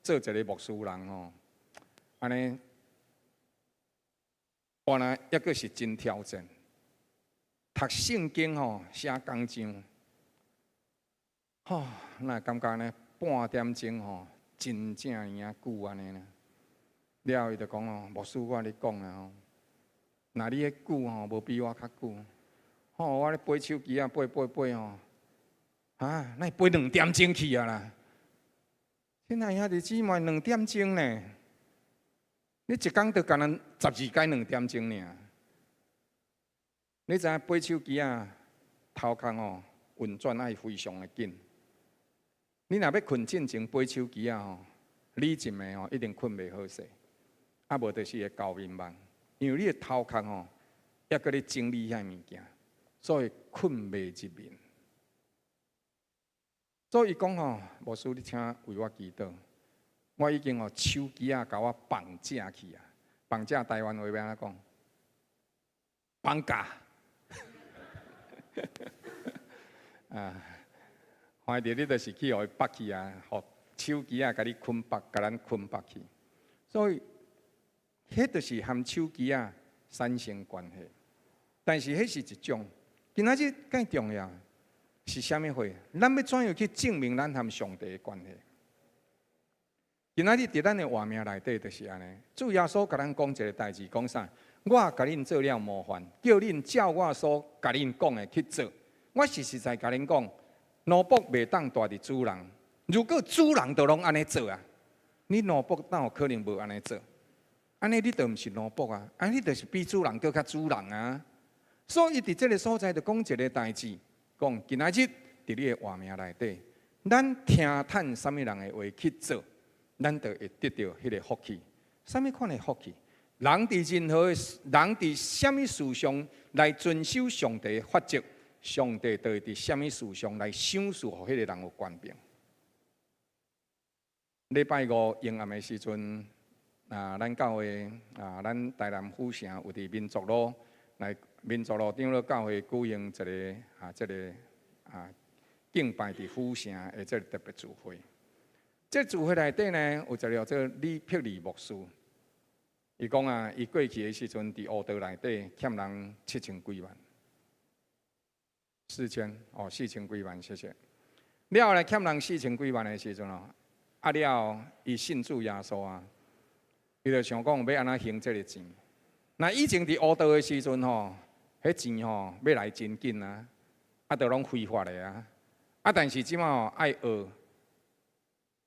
做一个牧師人吼，按呢，原來抑閣是真挑戰。讀聖經吼，寫講章，吼，哪會感覺呢？半點鐘吼，真正爾久按呢啦。了後伊就講吼，牧師，我共你講啦吼，若你彼久吼，無比我較久。吼，我咧飛手機仔，飛飛飛吼，啊，哪會飛兩點鐘去啊啦？親愛兄弟姊妹，兩點鐘呢？你一工就干焦12改兩點鐘爾。你知影飛手機仔頭殼吼運轉愛非常的緊。你若欲睏進前飛手機仔吼，你一暝吼一定睏袂好勢，啊無就是會交眠夢，因為你的頭殼吼抑閣咧整理遐物件，所以睏袂入眠。所以伊講吼，牧師你請為我祈禱，我已經予手機仔共我綁架去啊！綁架台灣話欲按怎講？綁架。啊！反正你就是去予伊縛去啊，予手機仔共你捆綁，共咱捆綁去。所以，彼就是和手機仔產生關係。但是彼是一種，今仔日更重要是啥物貨？咱欲怎樣去證明咱和上帝的關係？今仔日佇咱的活命內底就是按呢。主耶穌共咱講一个代誌，講啥？我共恁做了模範，叫恁照我所共恁講的去做。我實實在共恁講，奴僕袂當大佇主人。如果主人都攏按呢做啊，你奴僕哪有可能無按呢做？按呢你就毋是奴僕啊，按呢就是比主人閣較主人啊。所以佇這个所在就講一个代誌，講今仔日佇你的活命內底，咱聽趁啥物人的話去做，咱就會得著彼个福氣。啥物款的福氣？人佇任何的人佇啥物事上來遵守上帝的法則，上帝就會佇啥物事上來賞賜予彼个人有權柄。禮拜五迎暗的時陣，啊，咱教會啊，咱台南府城有佇民族路來民族路長老教會舉行一个啊，這个啊敬拜佇府城的這个特別聚會。這聚會內底呢，有一个叫做李碧麗牧師。伊講啊，伊過去的時陣，佇烏道內底欠人七千幾萬，四千哦，四千幾萬，謝謝。了後來欠人四千幾萬的時陣哦，啊了後，伊信主耶穌啊，伊就想講欲按怎還這个錢。那以前佇烏道的時陣吼，彼錢吼欲來真緊啊，啊都攏非法的啊，啊但是這擺吼愛學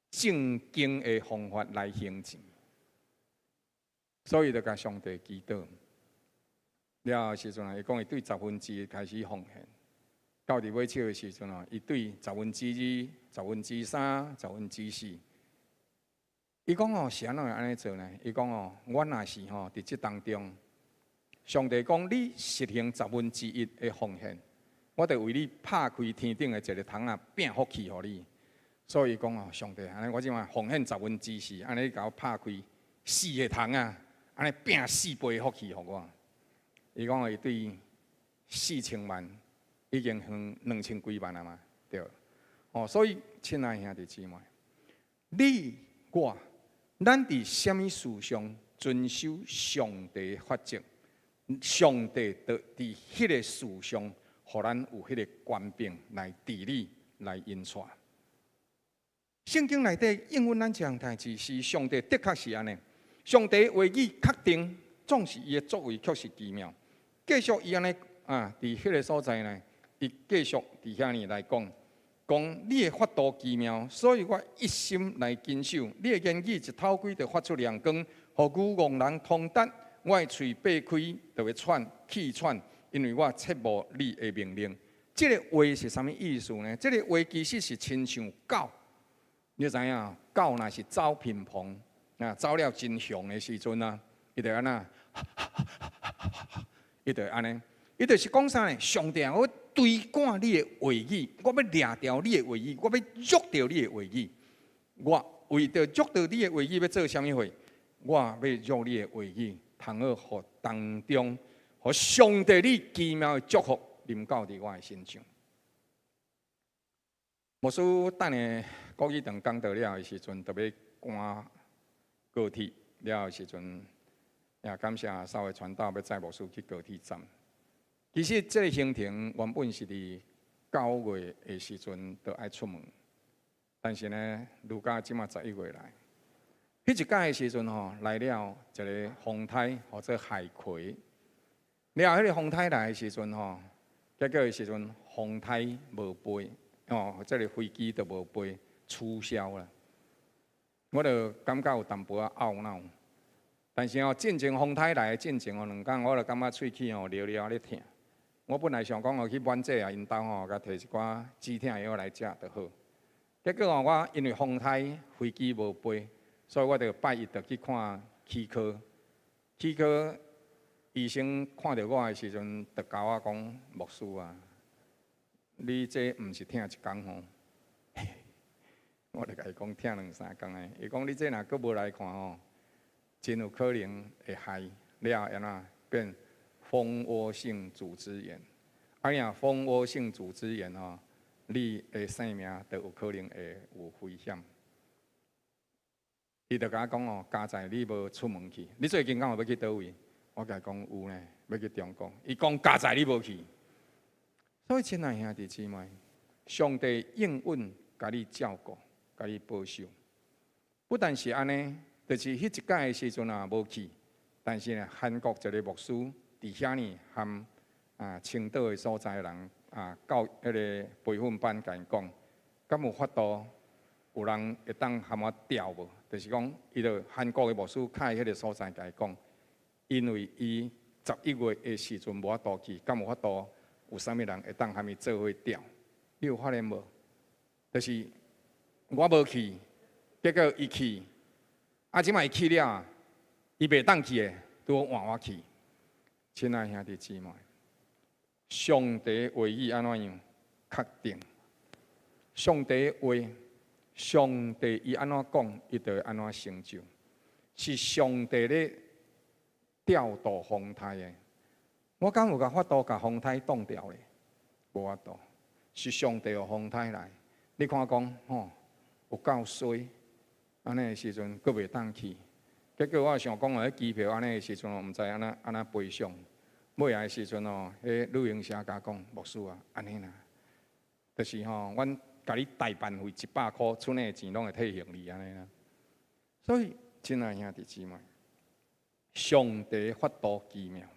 正經的方法來還錢。所以就共上帝祈禱，了後時陣啊，伊講伊對十分之一開始奉獻，到佇尾手的時陣哦，伊對十分之二、十分之三、十分之四，伊講哦是按怎會按呢做呢？伊講哦，我若是吼佇這當中，上帝講你實行十分之一的奉獻，我就為你拍開天頂的一個窗仔，變福氣予你。所以講哦，上帝，按呢我這擺奉獻十分之四，按呢你共我拍開四个窗仔。按呢變四倍福氣予我。伊講伊對四千萬已經還兩千幾萬啊嘛，對。哦，所以親愛兄弟姊妹，你我，咱佇啥物事上遵守上帝法則，上帝就佇彼个事上，予咱有彼个權柄來治理、來引帶。聖經內底應允咱這項代誌，是上帝的確是按呢。上帝話語確定，總是伊的作為確實奇妙。繼續伊按呢啊，佇彼个所在呢，伊繼續佇遐呢來講，講你的法度奇妙，所以我一心來謹守。你的言語一透開，就發出亮光，予愚戇人通達。我的喙擘開就欲喘氣喘，因為我切慕你的命令。這个話是啥物意思呢？這个話其實是親像狗，你知影？狗若是走頻頻，啊，走了真雄的時陣啊，伊就按怎？伊就按呢？伊就是講啥呢？上帝啊，我追趕你的話語，我欲掠著你的話語，我欲捉著你的話語。我為著捉著你的話語，欲做啥物貨？我欲捉你的話語，通好予當中，予上帝你奇妙的祝福臨到佇我的身上。牧師等下國語堂講道了的時陣，就欲趕高鐵了的時陣，也感謝三位傳道欲載牧師去高鐵站。其實這个行程原本是佇9月的時陣就愛出門，但是呢，如今這馬11月來。彼一擺的時陣吼，來了一个風颱，號做海葵。了後，彼个風颱來的時陣吼，結果的時陣風颱無飛，哦，這个飛機就無飛，取消啦。我就感覺有淡薄仔懊惱。但是哦，進前風颱來的進前哦，2工我就感覺喙齒吼療療咧疼。我本來想講哦，去滿濟啊，𪜶兜吼，共提一寡止疼藥來食就好。結果哦，我因為風颱飛機無飛，所以我就拜一就去看齒科。齒科醫生看著我的時陣，就共我講：牧師啊，你這毋是疼一工吼？我就共伊講疼兩三工的。伊講你這若閣無來看吼，真有可能會害了按怎變蜂窩性組織炎。啊，若蜂窩性組織炎吼，你的性命就有可能會有危險。伊就共我講哦，佳哉你無出門去，你最近敢有欲去佗位？我共伊講有呢，欲去中國。伊講佳哉你無去。所以親愛兄弟姊妹，上帝應允共你照顧，共你保守。不但是按呢，就是彼一擺的時陣也無去，但是呢，韓國一個牧師佇遐呢，含青島的所在人啊，到彼个培訓班共𪜶講，敢有法度有人會當含我調無？就是講，伊就韓國的牧師開彼个所在共伊講，因為伊11月的時陣無法度去，敢有法度有啥物人會當含伊做伙調？你有發現無？就是我無去，結果伊去，啊，這擺伊去了，伊袂當去的，拄好換我去。親愛兄弟姊妹，上帝話語按怎樣確定？上帝話，上帝伊按怎講，伊就會按怎成就。是上帝咧調度風颱的。我敢有共法度共風颱擋掉咧？無法度，是上帝予風颱來。你看講吼，有夠衰，按呢的時陣，閣袂當去。結果我想講哦，彼機票按呢的時陣，毋知按怎按怎賠償。尾仔的時陣哦，彼旅行社共我講，牧師啊，按呢啦，就是吼，阮共你代辦費100箍，剩的錢攏會退還你按呢啦。所以，親愛兄弟姊妹，上帝法度奇妙。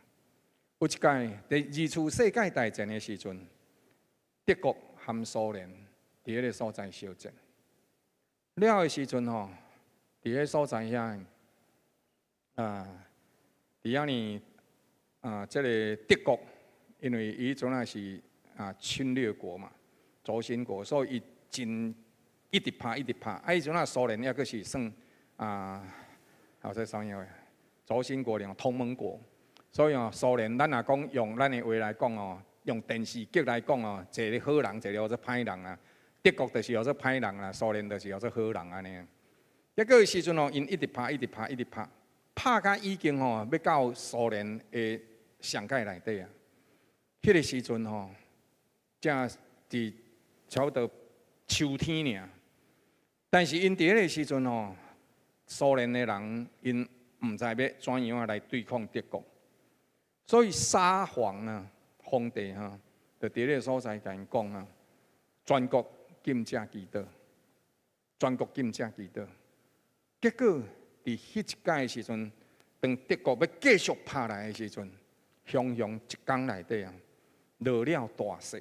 有一擺，佇二次世界大戰的時陣，德國含蘇聯佇彼个所在相戰。了的時陣吼，佇彼所在遐，啊，佇遐呢，啊，這个德國，因為伊陣仔是侵略國嘛，軸心國，所以伊真一直拍一直拍。啊，彼陣仔蘇聯抑閣是算啊，號做啥物話？軸心國兩同盟國。所以哦，蘇聯咱若講用咱的話來講哦，用電視劇來講哦，一個好人，一個叫做歹人啊。德國就是叫做歹人啦，蘇聯就是叫做好人按呢。結果時陣哦，𪜶一直拍，一直拍，一直拍，拍甲已經吼欲到蘇聯的上界內底啊。彼个時陣吼，正佇差不多秋天爾。但是𪜶佇彼个時陣吼，蘇聯的人𪜶毋知欲怎樣來對抗德國。所以沙皇啊，皇帝哈，就佇彼个所在共𪜶講啊，全國禁食祈禱，全國禁食祈禱。結果佇彼一擺的時陣，當德國欲繼續拍來的時陣，雄雄一工內底啊，落了大雪，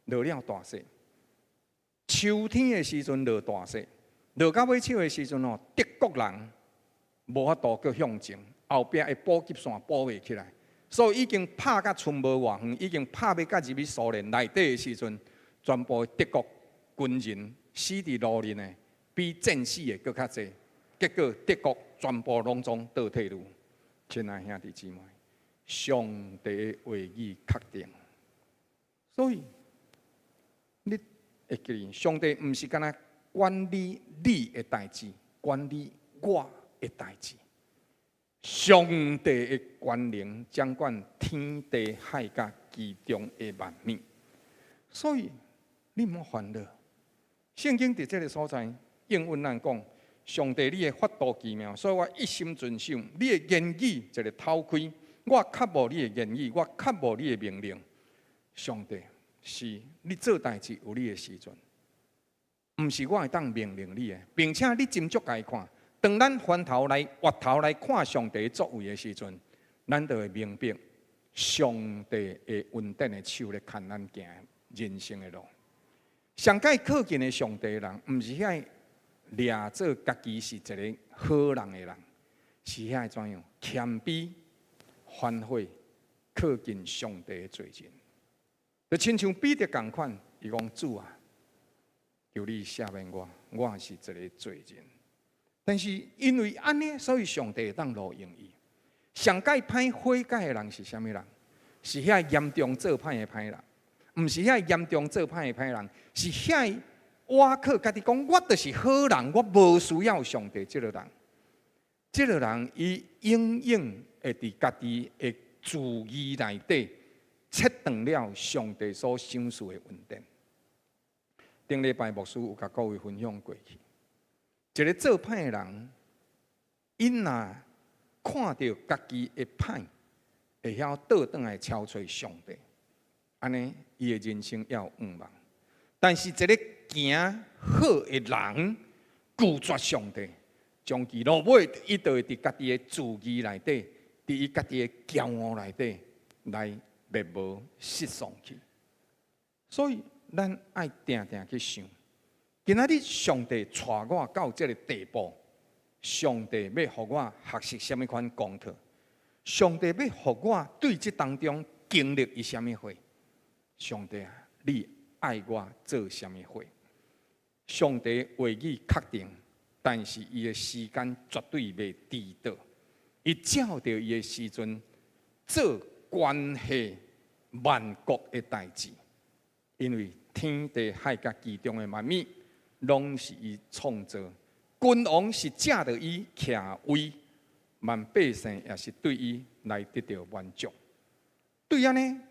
落了大雪。秋天的時陣落大雪，落到尾手的時陣哦，德國人無法度閣向前，後壁的補給線補袂起來，所以已經拍甲賰無偌遠，已經拍欲甲入去蘇聯內底的時陣，全部德國軍人死佇路面的，比戰死的閣較濟。結果德國全部攏總倒退嚕。親愛兄弟姊妹，上帝的話語確定，所以你會記得，上帝毋是干焦管理你的代誌，管理我的代誌。上帝的權能掌管天地海佮其中的萬物，所以你毋好煩惱。聖經佇這个所在應允咱講，上帝你的法度奇妙，所以我一心遵守你的言語，一个偷窺，我卻無你的言語，我卻無你的命令。上帝是你做代誌有你的時陣，毋是我會當命令你的，並且你斟酌共看。當咱翻頭來、回頭來看上帝作為的時陣，咱就會明白上帝的恩典的手咧牽咱行人生的路。上蓋靠近的上帝的人，毋是遐掠做家己是一个好人的人，是遐怎樣謙卑、反悔、靠近上帝的罪人。就親像彼得仝款，伊講主啊，求你赦免我，我是一个罪人。但是因為按呢，所以上帝會當路用伊。上蓋歹悔改的人是啥物人？是遐嚴重做歹的歹人，毋是遐嚴重做歹的歹人，是遐倚靠家己講，我就是好人，我無需要上帝這个人。這个人伊永遠會佇家己的自義內底，切斷了上帝所賞賜的恩典。頂禮拜牧師有共各位分享過去。一个做歹的人，𪜶若看著家己的歹，會曉倒轉來敲揣上帝，按呢伊的人生猶有向望。但是一个行好的人，拒絕上帝，終其落尾，伊就會佇家己的自義內底，佇伊家己的驕傲內底來滅無失喪去。所以，咱愛定定去想。今仔日上帝帶我到這个地步，上帝欲予我學習啥物款功課？上帝欲予我對這當中經歷伊啥物貨？上帝啊，你愛我做啥物貨？上帝話語確定，但是伊的時間絕對袂遲到。伊照著伊的時陣做關係萬國的代誌，因為天地海佮其中的萬物，攏是伊創造，君王是藉著伊徛位，萬百姓也是對伊來得著滿足。對按呢，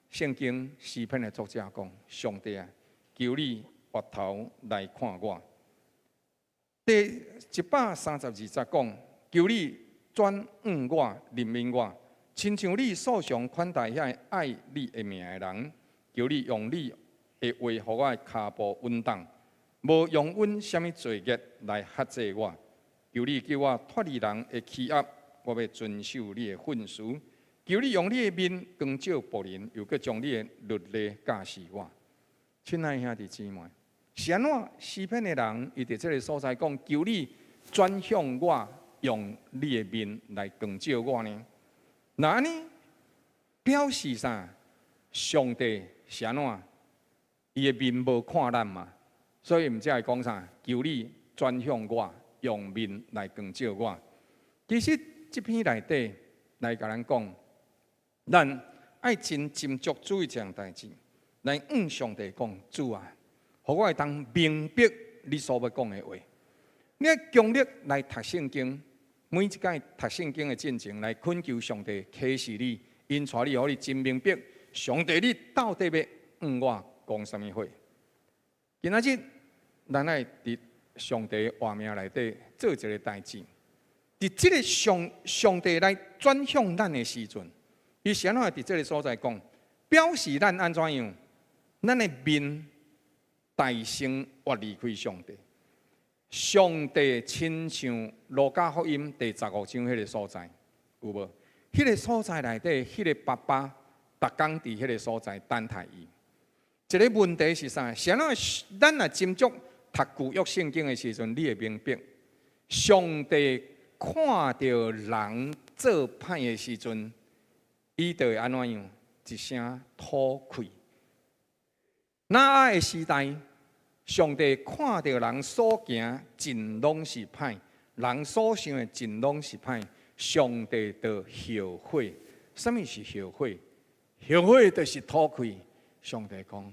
聖經詩篇的作者講：上帝啊，求你回頭來看我。第132節講：求你轉向我，憐憫我，親像你素常款待遐愛你的名的人。求你用你的話予我的跤步穩當。無容允啥物罪孽來轄制我，求你救我脫離人的欺壓，我欲遵守你的訓詞。求你用你的面光照僕人，又閣將你的律例教示我。親愛兄弟姊妹，是按怎詩篇的人，伊佇這个所在講，求你轉向我，用你的面來光照我呢？若按呢表示啥？上帝是按怎？伊的面無看咱嘛？所以毋才會講啥？求你轉向我，用面來光照我。其實這篇內底來共咱講，咱愛真斟酌注意這項代誌，來向上帝講，主啊，予我會當明白你所欲講的話。你愛強力來讀聖經，每一擺讀聖經的進前，來懇求上帝啟示你，引帶你，予你真明白上帝你到底欲向我講啥物話。今仔日，咱愛佇上帝話命內底做一个代誌。佇這个上帝來轉向咱的時陣，伊是按怎佇這个所在講，表示咱按怎樣？咱的面大聲越離開上帝。上帝親像路加福音第15章彼个所在，有無？彼个所在內底，彼个爸爸逐工佇彼个所在等待伊。一个問題是啥？是按怎？咱若斟酌讀舊約聖經的時陣，你會明白，上帝看著人做歹的時陣，伊就會按怎樣？一聲吐氣。挪亞的時代，上帝看著人所行盡攏是歹，人所想的盡攏是歹，上帝就後悔。啥物是後悔？後悔就是吐氣。上帝講：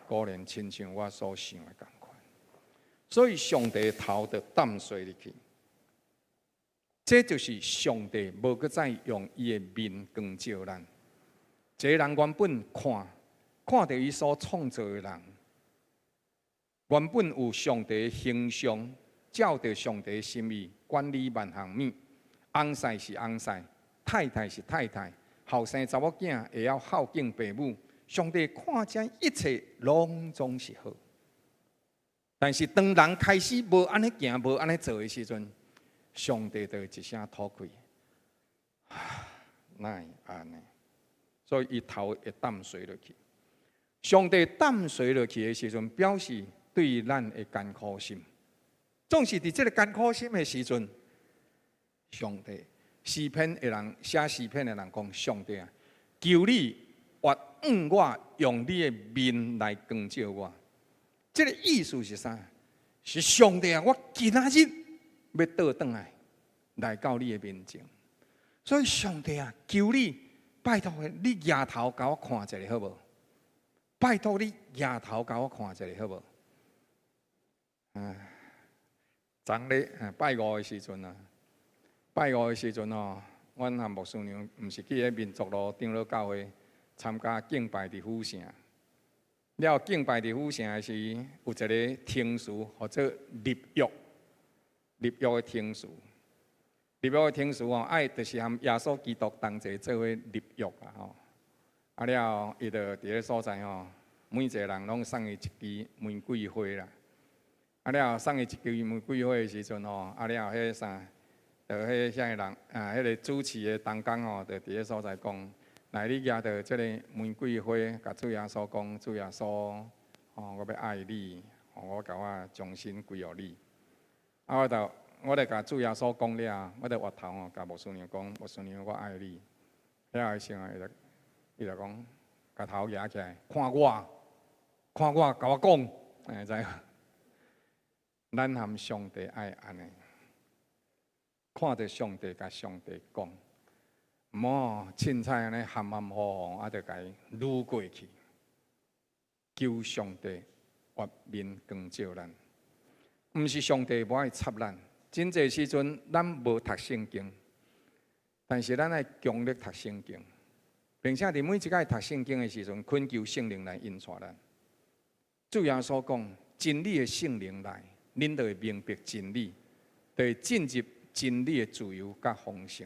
果然親像我所想的仝款。所以上帝頭就淡垂入去。這就是上帝無閣再用伊的面光照咱。這個人原本看，看著伊所創造的人，原本有上帝的形象，照著上帝的心意管理萬項物。翁婿是翁婿，太太是太太，後生查某囝會曉孝敬爸母。上帝看這一切攏總是好。但是當人開始無按呢行、無按呢做的時陣，上帝就會一聲吐氣，哪會按呢？所以伊頭會淡垂落去。上帝淡垂落去的時陣，表示對咱的艱苦心。總是佇這个艱苦心的時陣，上帝詩篇的人寫詩篇的人講：上帝啊，求你悅向我，用你的面來光照我。這个意思是啥？是上帝啊，我今仔日欲倒轉來，來到你的面前。所以上帝啊，求你拜託你額頭共我看一下好無？拜託你額頭共我看一下好無？啊，昨日拜五的時陣啊，拜五的時陣哦，阮和牧師娘毋是去彼民族路長老教會參加敬拜佇府城。了敬拜佇府城的時，有一个程序，號做立約，立約的程序。立約的程序哦，愛就是和耶穌基督同齊做伙立約啊吼。啊了，伊就佇彼所在吼，每一个人攏送伊一支玫瑰花啦。啊了，送伊一支玫瑰花的時陣吼，啊了，彼啥，就彼遐个人啊，彼个主持的同工吼，就佇彼所在講。來，你舉著這个玫瑰花，共主耶穌講，主耶穌，哦，我欲愛你，我共我終身歸予你。啊，我就共主耶穌講了，我就回頭吼，共牧師娘講，牧師娘，我愛你。遐个時候，伊就講，共頭舉起來，看我，看我，共我講，哎，知無？咱和上帝愛按呢，看著上帝，共上帝講。毋好凊彩按呢含含糊糊，啊，就共伊擄過去。求上帝悅面光照咱，毋是上帝無愛插咱。真濟時陣，咱無讀聖經，但是咱愛強力讀聖經，並且佇每一擺讀聖經的時陣，懇求聖靈來引帶咱。主耶穌講：真理的聖靈來，恁就會明白真理，就會進入真理的自由佮豐盛。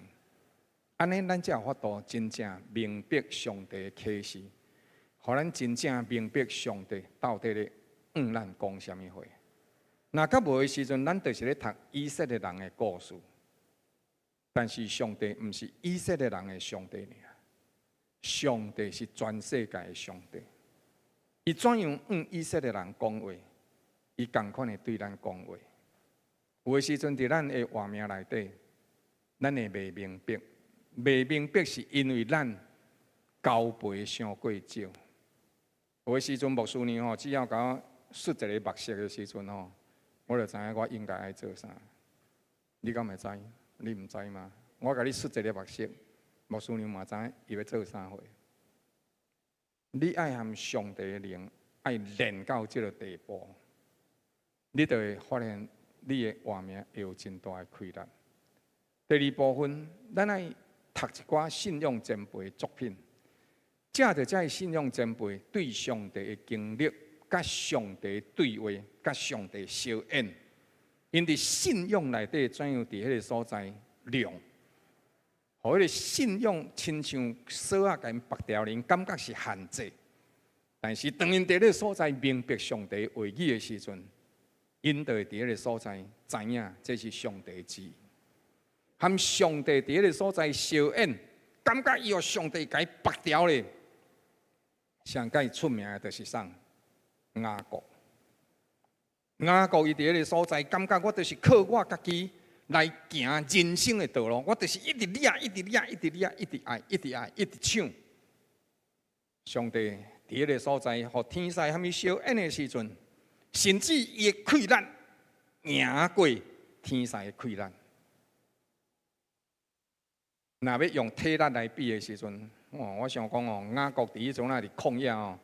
按呢，咱才有法度真正明白上帝的啟示，予咱真正明白上帝到底咧向咱講啥物話。若較無的時陣，咱就是咧讀以色列人的故事。但是上帝毋是以色列人的上帝爾，上帝是全世界的上帝。伊怎樣向以色列人講話，伊仝款會對咱講話。有的時陣佇咱的活命內底，咱會袂明白。袂明白是因為咱交陪傷過少。有的時陣牧師娘吼，只要共我說一个目色的時陣吼，我就知影我應該愛做啥。你敢會知？你毋知嗎？我共你說一个目色，牧師娘嘛知伊欲做啥貨。你愛和上帝的靈愛練到這个地步，你就會發現你的活命會有真大的氣力。第二部分，咱愛讀一寡信仰前輩的作品，藉著這信仰前輩對上帝的經歷、佮上帝對話、佮上帝相應，𪜶佇信仰內底怎樣佇彼个所在亮，予彼个信仰親像鎖仔共𪜶縛牢，𪜶感覺是限制。但是當𪜶佇彼个所在明白上帝話語的時陣，𪜶就會佇彼个所在知影這是上帝旨意。和上帝佇彼个所在相應，感覺伊予上帝共伊縛牢咧。上蓋出名的就是啥？雅各。雅各伊佇彼个所在，感覺我就是靠我家己，來行人生的道路。我就是一直掠，一直掠，一直掠，一直愛，一直愛，一直搶。上帝佇彼个所在，予天使啥物相演的時陣，甚至伊的氣力贏過天使的氣力。若欲用體力來比的時陣，哇！我想講哦，雅各佇彼陣仔佇曠野哦，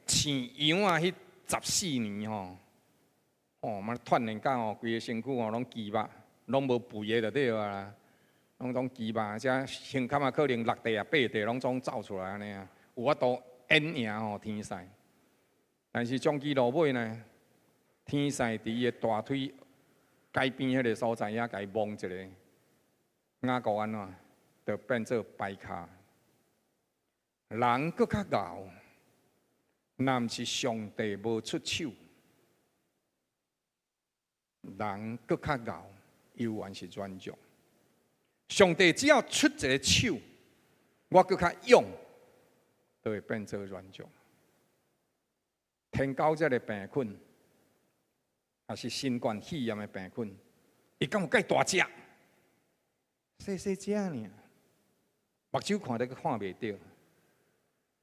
飼羊仔，彼14年吼，哦，嘛鍛鍊甲哦，規个身軀哦攏肌肉，攏無肥的就對啊，攏總肌肉，這胸坎仔可能6塊啊8塊攏總走出來按呢啊，有法度演贏吼天使。但是終其落尾呢，天使佇伊的大腿改邊彼个所在遐，共伊摸一下，雅各按怎，就變做白跤。人閣較𠢕，若毋是上帝無出手，人閣較𠢕，猶原是軟弱。上帝只要出一个手，我閣較勇，就會變做軟弱。天狗這个病菌，抑是新冠肺炎的病菌，伊敢有蓋大隻？細細隻爾，目睭看都看袂著，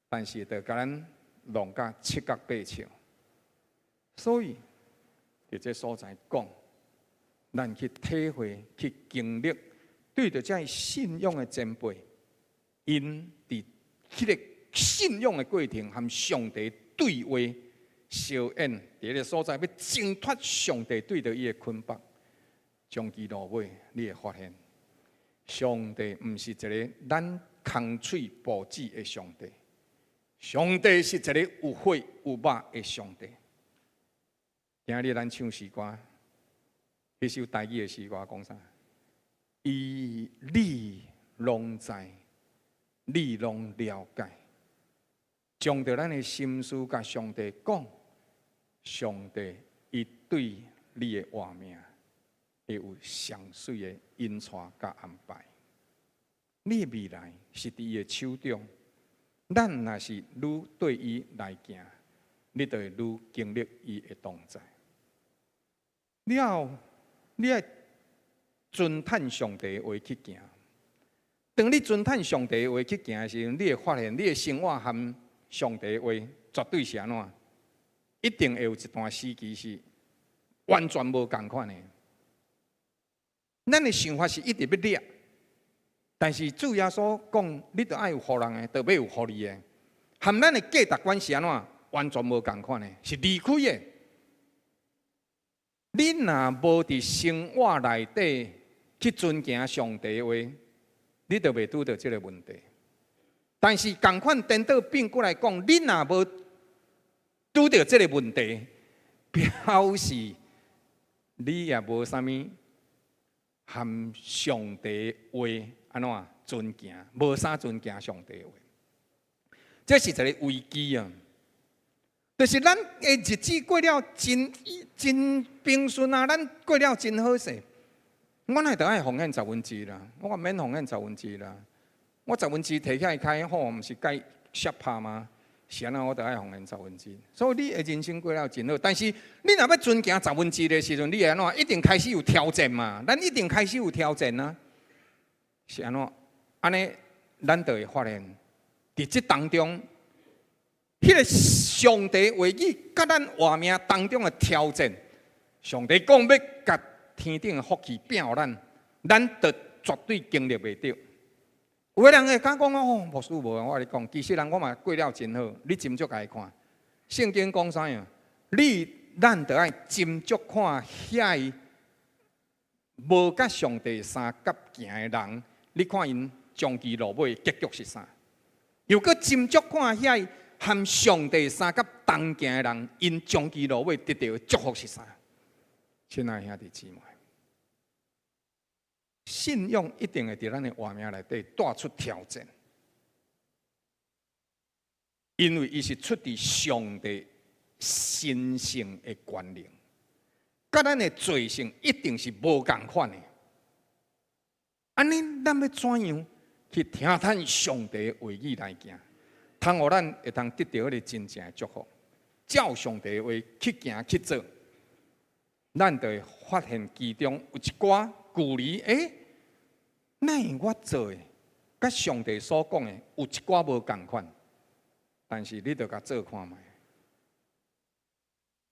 但是就共咱弄甲七角八笑。所以，佇這所在講，咱去體會、去經歷，對著這信仰的前輩，𪜶佇彼个信仰的過程，和上帝對話、相演，佇彼个所在欲掙脫上帝對著伊的捆綁，終其落尾，你會發現，上帝毋是一个咱空喙哺子的上帝，上帝是一个有血有肉的上帝。今日咱唱詩歌，彼首台語的詩歌講啥？伊你攏知，你攏了解，將著咱的心事共上帝講，上帝伊對你的活命會有上媠的引帶佮安排。你的未來是佇伊的手中，咱若是愈對伊來行，你就會愈經歷伊的同在。了後，你愛遵趁上帝的話去行。當你遵趁上帝的話去行的時陣，你會發現你的生活和上帝的話絕對是按怎？一定會有一段時期是完全無仝款的。咱的想法是一直欲掠，但是主耶穌講，你著愛有予人的，就欲有予你的。和咱的價值觀是按怎？完全無仝款的，是離開的。你若無佇生活內底去遵行上帝的話，你就袂拄著這个問題。但是仝款顛倒變過來講，你若無拄著這个問題，表示你也無啥物和上帝話按怎遵行，無啥遵行上帝話，這是一个危機啊！就是咱的日子過了真真平順啊，咱過了真好勢。我哪會著愛奉獻十分之一啦？我免奉獻十分之一啦。我十分之一提起來開好，毋是蓋摔拍嗎？是按怎我著愛奉獻十分之一。所以你的人生過了真好，但是你若欲遵行十分之一的時陣，你會按怎？一定開始有挑戰嘛？咱一定開始有挑戰啊！是按怎？按呢，咱就會發現，佇這當中，彼个上帝話語佮咱活命當中的挑戰，上帝講欲共天頂的福氣餅予咱，咱就絕對經歷袂著。有的人會敢講哦，牧師無啊，我共你講，其實人我嘛過了真好，你斟酌共伊看。聖經講啥呀？你咱著愛斟酌看遐个無佮上帝相佮行的人，你看𪜶終其落尾結局是啥？又閣斟酌看遐个和上帝相佮同行的人，𪜶終其落尾得著的祝福是啥？親愛兄弟姊妹，信仰一定會佇咱的活命內底帶出挑戰，因為伊是出佇上帝神聖的權能，佮咱的罪性一定是無仝款的。按呢，咱欲怎樣去聽趁上帝的話語來行，通予咱會當得著彼个真正的祝福，照上帝的話去行去做，咱就會發現其中有一寡距離，欸，哪會我做的，佮上帝所講的有一寡無仝款，但是你著共做看覓，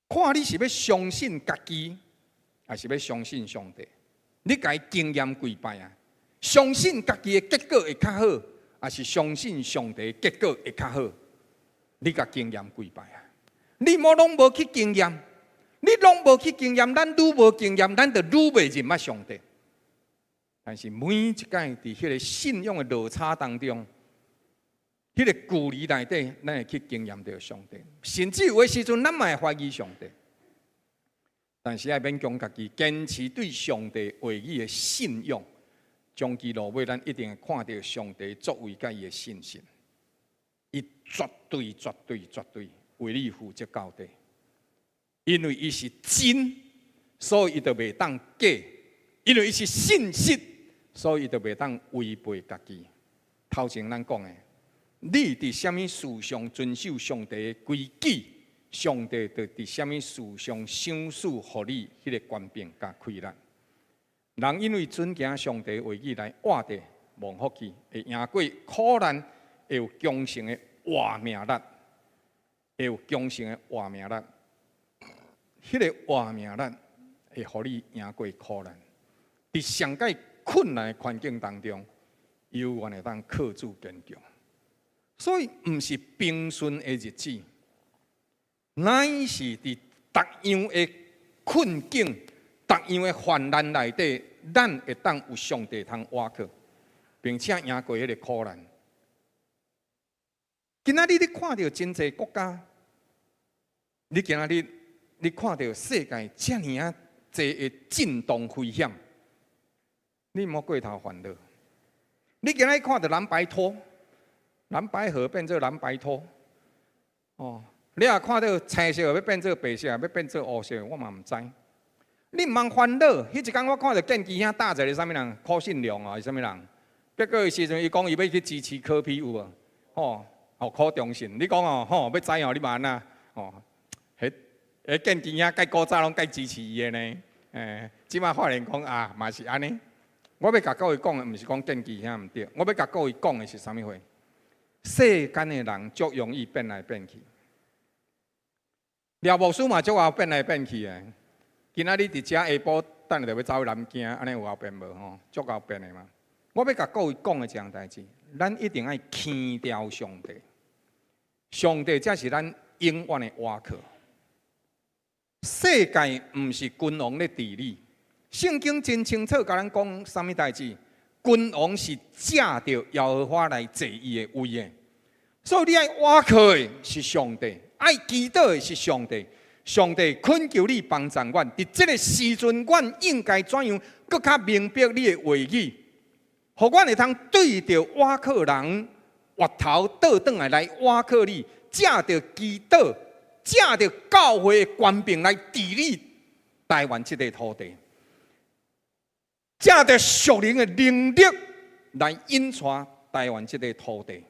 看你是欲相信家己，抑是欲相信上帝？你共伊經驗幾擺啊？相信家己的結果會較好，抑是相信上帝的結果會較好？你共經驗幾擺啊？你莫攏無去經驗，你攏無去經驗，咱愈無經驗，咱就愈袂認捌上帝。但是每一擺佇彼个信仰的落差當中，彼个距離內底，咱會去經驗著上帝。甚至有的時陣，咱嘛會懷疑上帝。但是愛勉強家己，堅持對上帝話語的信仰，終其落尾，咱一定會看著上帝作為佮伊的信實。伊絕對、絕對、絕對為你負責到底，因為伊是真，所以伊就袂當假；因為伊是信實，所以伊就袂當違背家己。頭前咱講的，你佇啥物事上遵守上帝的規矩，上帝就佇啥物事上賞賜予你彼个權柄佮氣力。人因為遵行上帝話語來活著蒙福氣，會贏過苦難，會有強盛的活命力，會有強盛的活命力。彼个活命力會予你贏過苦難。佇上蓋困難的環境當中，猶原會當靠主堅強。所以，毋是平順的日子，乃是佇逐樣的困境、逐樣的患難內底，咱會當有上帝通倚靠，並且贏過彼个苦難。今仔日你看著真濟國家，你今仔日你看著世界遮爾仔濟的震動危險，你毋好過頭煩惱。你今仔日看著藍白拖，藍白合變做藍白拖，哦，你若看著青色欲變做白色，欲變做烏色，我嘛毋知。你毋通煩惱。彼一工我看著建基兄搭一个啥物人，柯信良啊，是啥物人？結果時陣伊講伊欲去支持柯 P 有無？吼，哦，柯中信，你講哦，吼，欲知哦，你嘛按怎？哦，彼彼建基兄蓋古早攏蓋支持伊的呢。欸，這馬發現講啊，嘛是按呢。我欲共各位講的，毋是講建基兄毋對，我欲共各位講的是啥物貨？世間的人足容易變來變去，廖牧師嘛足𠢕變來變去的。今仔日佇遮下晡，等下就欲走去南京，按呢有𠢕變無吼？足𠢕變的嘛。我欲共各位講的一項代誌，咱一定愛牽牢上帝，上帝才是咱永遠的倚靠。世界毋是君王咧治理，聖經真清楚共咱講啥物代誌？君王是藉著耶和華來坐伊的位的，所以你愛倚靠的是上帝，愛祈禱的是上帝。上帝懇求你幫助阮，佇這个時陣，阮應該怎樣閣較明白你的話語，予阮會通對著倚靠人，回頭倒轉來來倚靠你，藉著祈禱，藉著教會的權柄來治理台灣這塊土地，藉著屬靈的能力來引帶台灣這塊土地。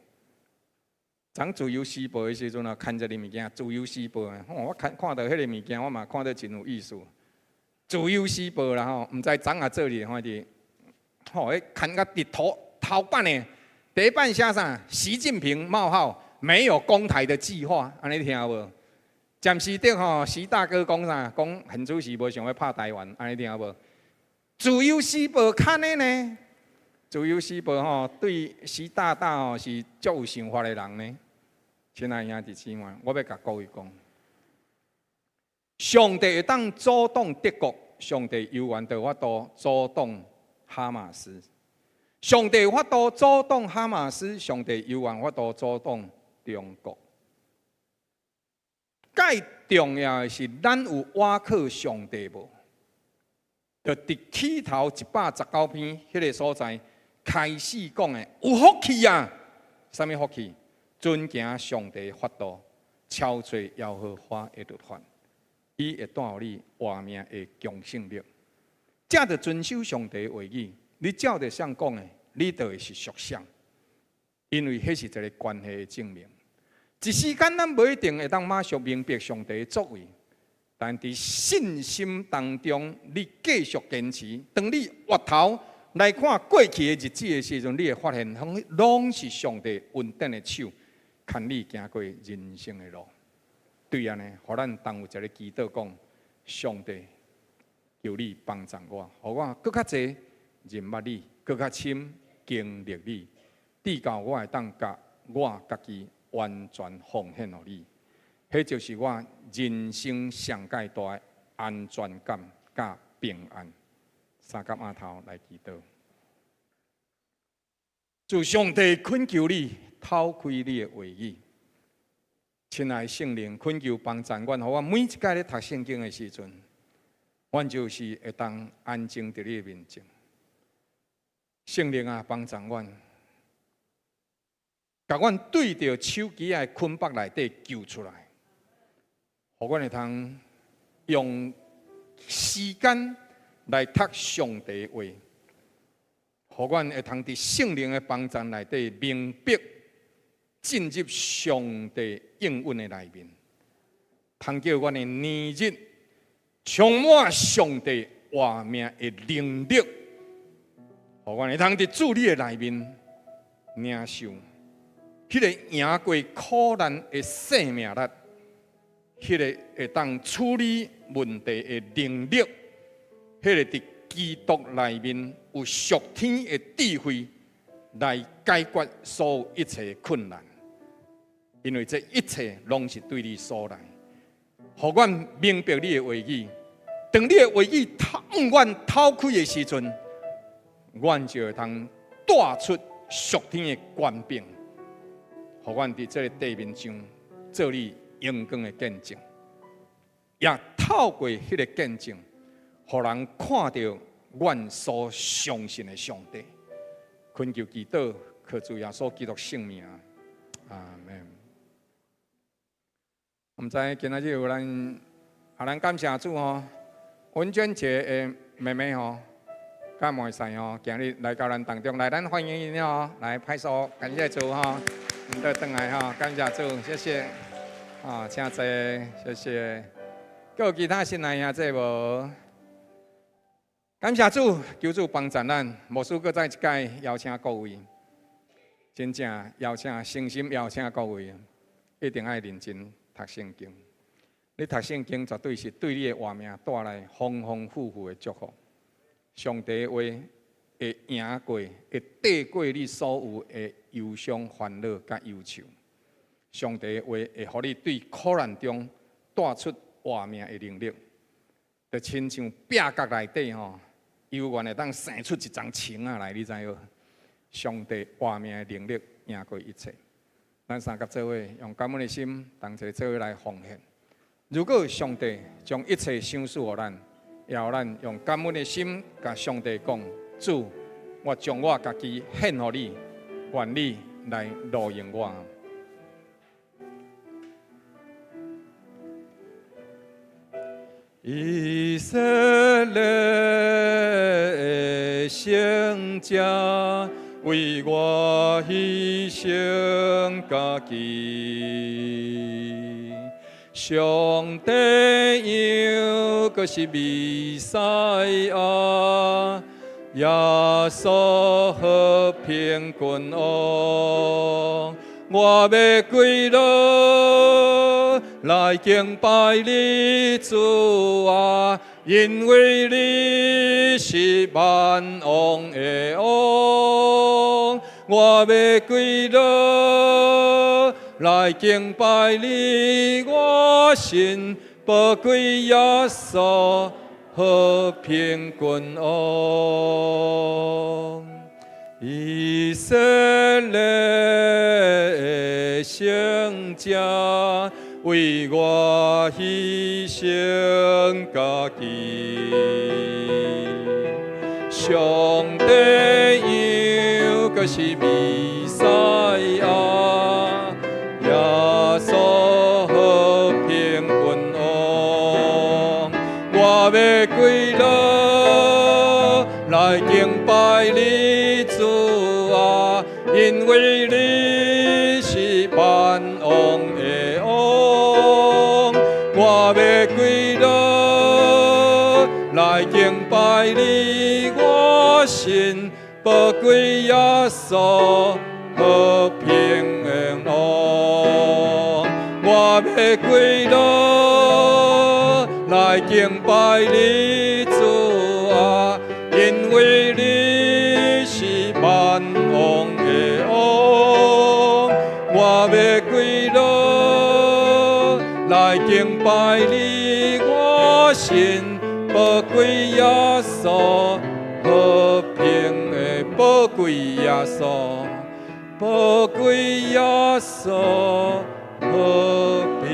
昨自由時報的時陣啊，牽一个物件，自由時報啊，我看看著彼个物件，我嘛看著真有意思。自由時報啦吼，毋知昨也做哩，反正吼，彼牽甲佇頭頭版的，第一版寫啥？習近平冒號沒有攻台的計劃，按呢聽無？暫時頂吼，習大哥講啥？講習主席無想欲拍台灣，按呢聽無？自由時報刊的呢？自由時報吼，對習大大吼是足有想法的人呢。親愛兄弟姊妹，我欲共各位講，上帝會當阻擋德國，上帝猶原有法度阻擋哈馬斯。上帝有法度阻擋哈馬斯，上帝猶原有法度阻擋中國。蓋重要的是，咱有倚靠上帝無？就佇起頭119篇彼个所在開始講的，有福氣啊！啥物福氣？遵行上帝法度，超出耶和華的律法，伊會帶予你活命的強盛力。藉著遵守上帝話語，你照著誰講的，你就會是屬誰，因為彼是一个關係的證明。一時間咱無一定會當馬上明白上帝的作為，但佇信心當中，你繼續堅持。當你回頭來看過去的日子的時陣，你會發現，攏是上帝恩典的手，牽你行過人生的路。對按呢，予咱當有一个祈禱講：上帝，求你幫助我，予我閣較濟認捌你，閣較深經歷你，直到我會當共我家己完全奉獻予你。彼就是我人生上蓋大的安全感佮平安。三佮阿頭來祈禱，主上帝懇求你透開你的話語，親愛聖靈懇求幫助阮，予我每一擺咧讀聖經的時陣，阮就是會當安靜佇你的面前。聖靈啊，幫助阮，共阮對著手機的捆綁內底救出來，予阮會通用時間來讀上帝話，予阮會通佇聖靈的幫助內底明白進入上帝應允的內面，通叫阮的年日充滿上帝活命的能力，予阮會通佇主你的內面領受彼个贏過苦難的生命力，彼个會當處理問題的能力，彼个佇基督內面有屬天的智慧來解決所有一切困難，因為這一切攏是對你所來。予阮明白你的話語，當你的話語向阮透開的時陣，阮就會通帶出屬天的權柄，予阮佇這个地面上做你榮光的見證，也透過彼个見證，予人看著阮所相信的上帝。懇求祈禱，靠主耶穌基督聖名，阿門。毋知今仔日有咱，啊，咱感謝主吼，文娟姐的妹妹吼，佮妹婿吼，今日來到咱當中，來，咱歡迎𪜶吼，來拍手，感謝主吼，𪜶倒轉來吼，感謝主，謝謝，啊，請坐，謝謝。閣有其他新來兄弟無？感謝主，求主幫助咱。牧師閣再一擺邀請各位，真正邀請，誠心邀請各位，一定愛認真讀聖經。你讀聖經絕對是對你的活命帶來豐豐富富的祝福。上帝的話會贏過，會綴過你所有的憂傷、煩惱佮憂愁。上帝的話會予你對苦難中帶出活命的能力，就親像壁角內底吼，猶原會當生出一叢青仔來，你知無？上帝活命的能力贏過一切。咱三佮做伙用感恩的心，同齊做伙來奉獻。如果上帝將一切賞賜予咱，也予咱用感恩的心，共上帝講：主，我將我家己獻予你，願你來路用我。以色列的聖者為我犧牲家己，上帝猶閣是彌賽亞，耶穌和平君王，我欲跪落來敬拜你主啊，因為你是萬王的王，我欲跪落來敬拜你，我神寶貴耶穌和平君王。以色列的聖者為我犧牲家己，上帝猶閣是彌賽亞，耶穌和平君王，我欲跪落來敬拜你主啊，因為你是萬王的王，我欲跪落拜你，我神寶貴耶穌和平的王。我欲跪落來敬拜你主啊，因為你是萬王的王。我欲跪落來敬拜你，我神寶貴耶穌和平的寶貴耶穌，寶貴耶穌和平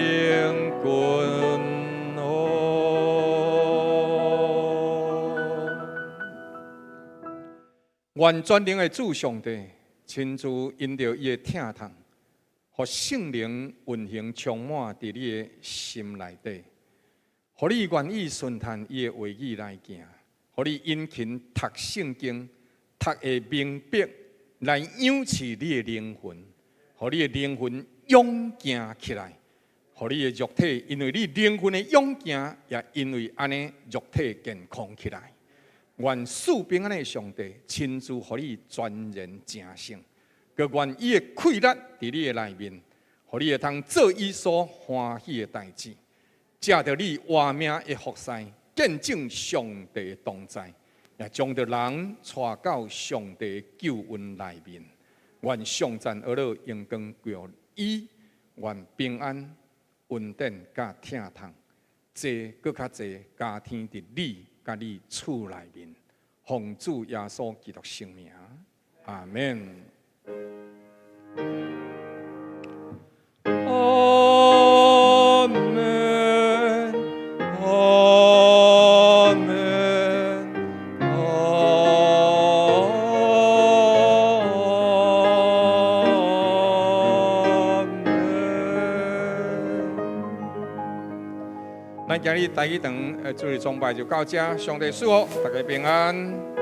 君王。願全能的主上帝親自因著伊的疼痛，予聖靈運行充滿佇你的心內底，予你願意順趁伊的話語來行，予你殷勤讀聖經，讀會明白，來養飼你的靈魂，予你的靈魂勇健起來，予你的肉體，因為你靈魂的勇健，也因為按呢肉體健康起來。願賜平安的上帝親自予你全然成聖，閣願伊的氣力佇你的內面，予你會通做伊所歡喜的代誌，藉著你活命的服侍，見證上帝的同在，也將著人帶到上帝的救恩內面。願頌讚呵咾榮光歸予伊，願平安、恩典佮疼痛，濟閣較濟加添佇你佮你厝內面，奉主耶穌基督聖名，阿們。阿們，阿們，阿們。咱今日台語堂的主日崇拜就到這，上帝賜福，大家平安。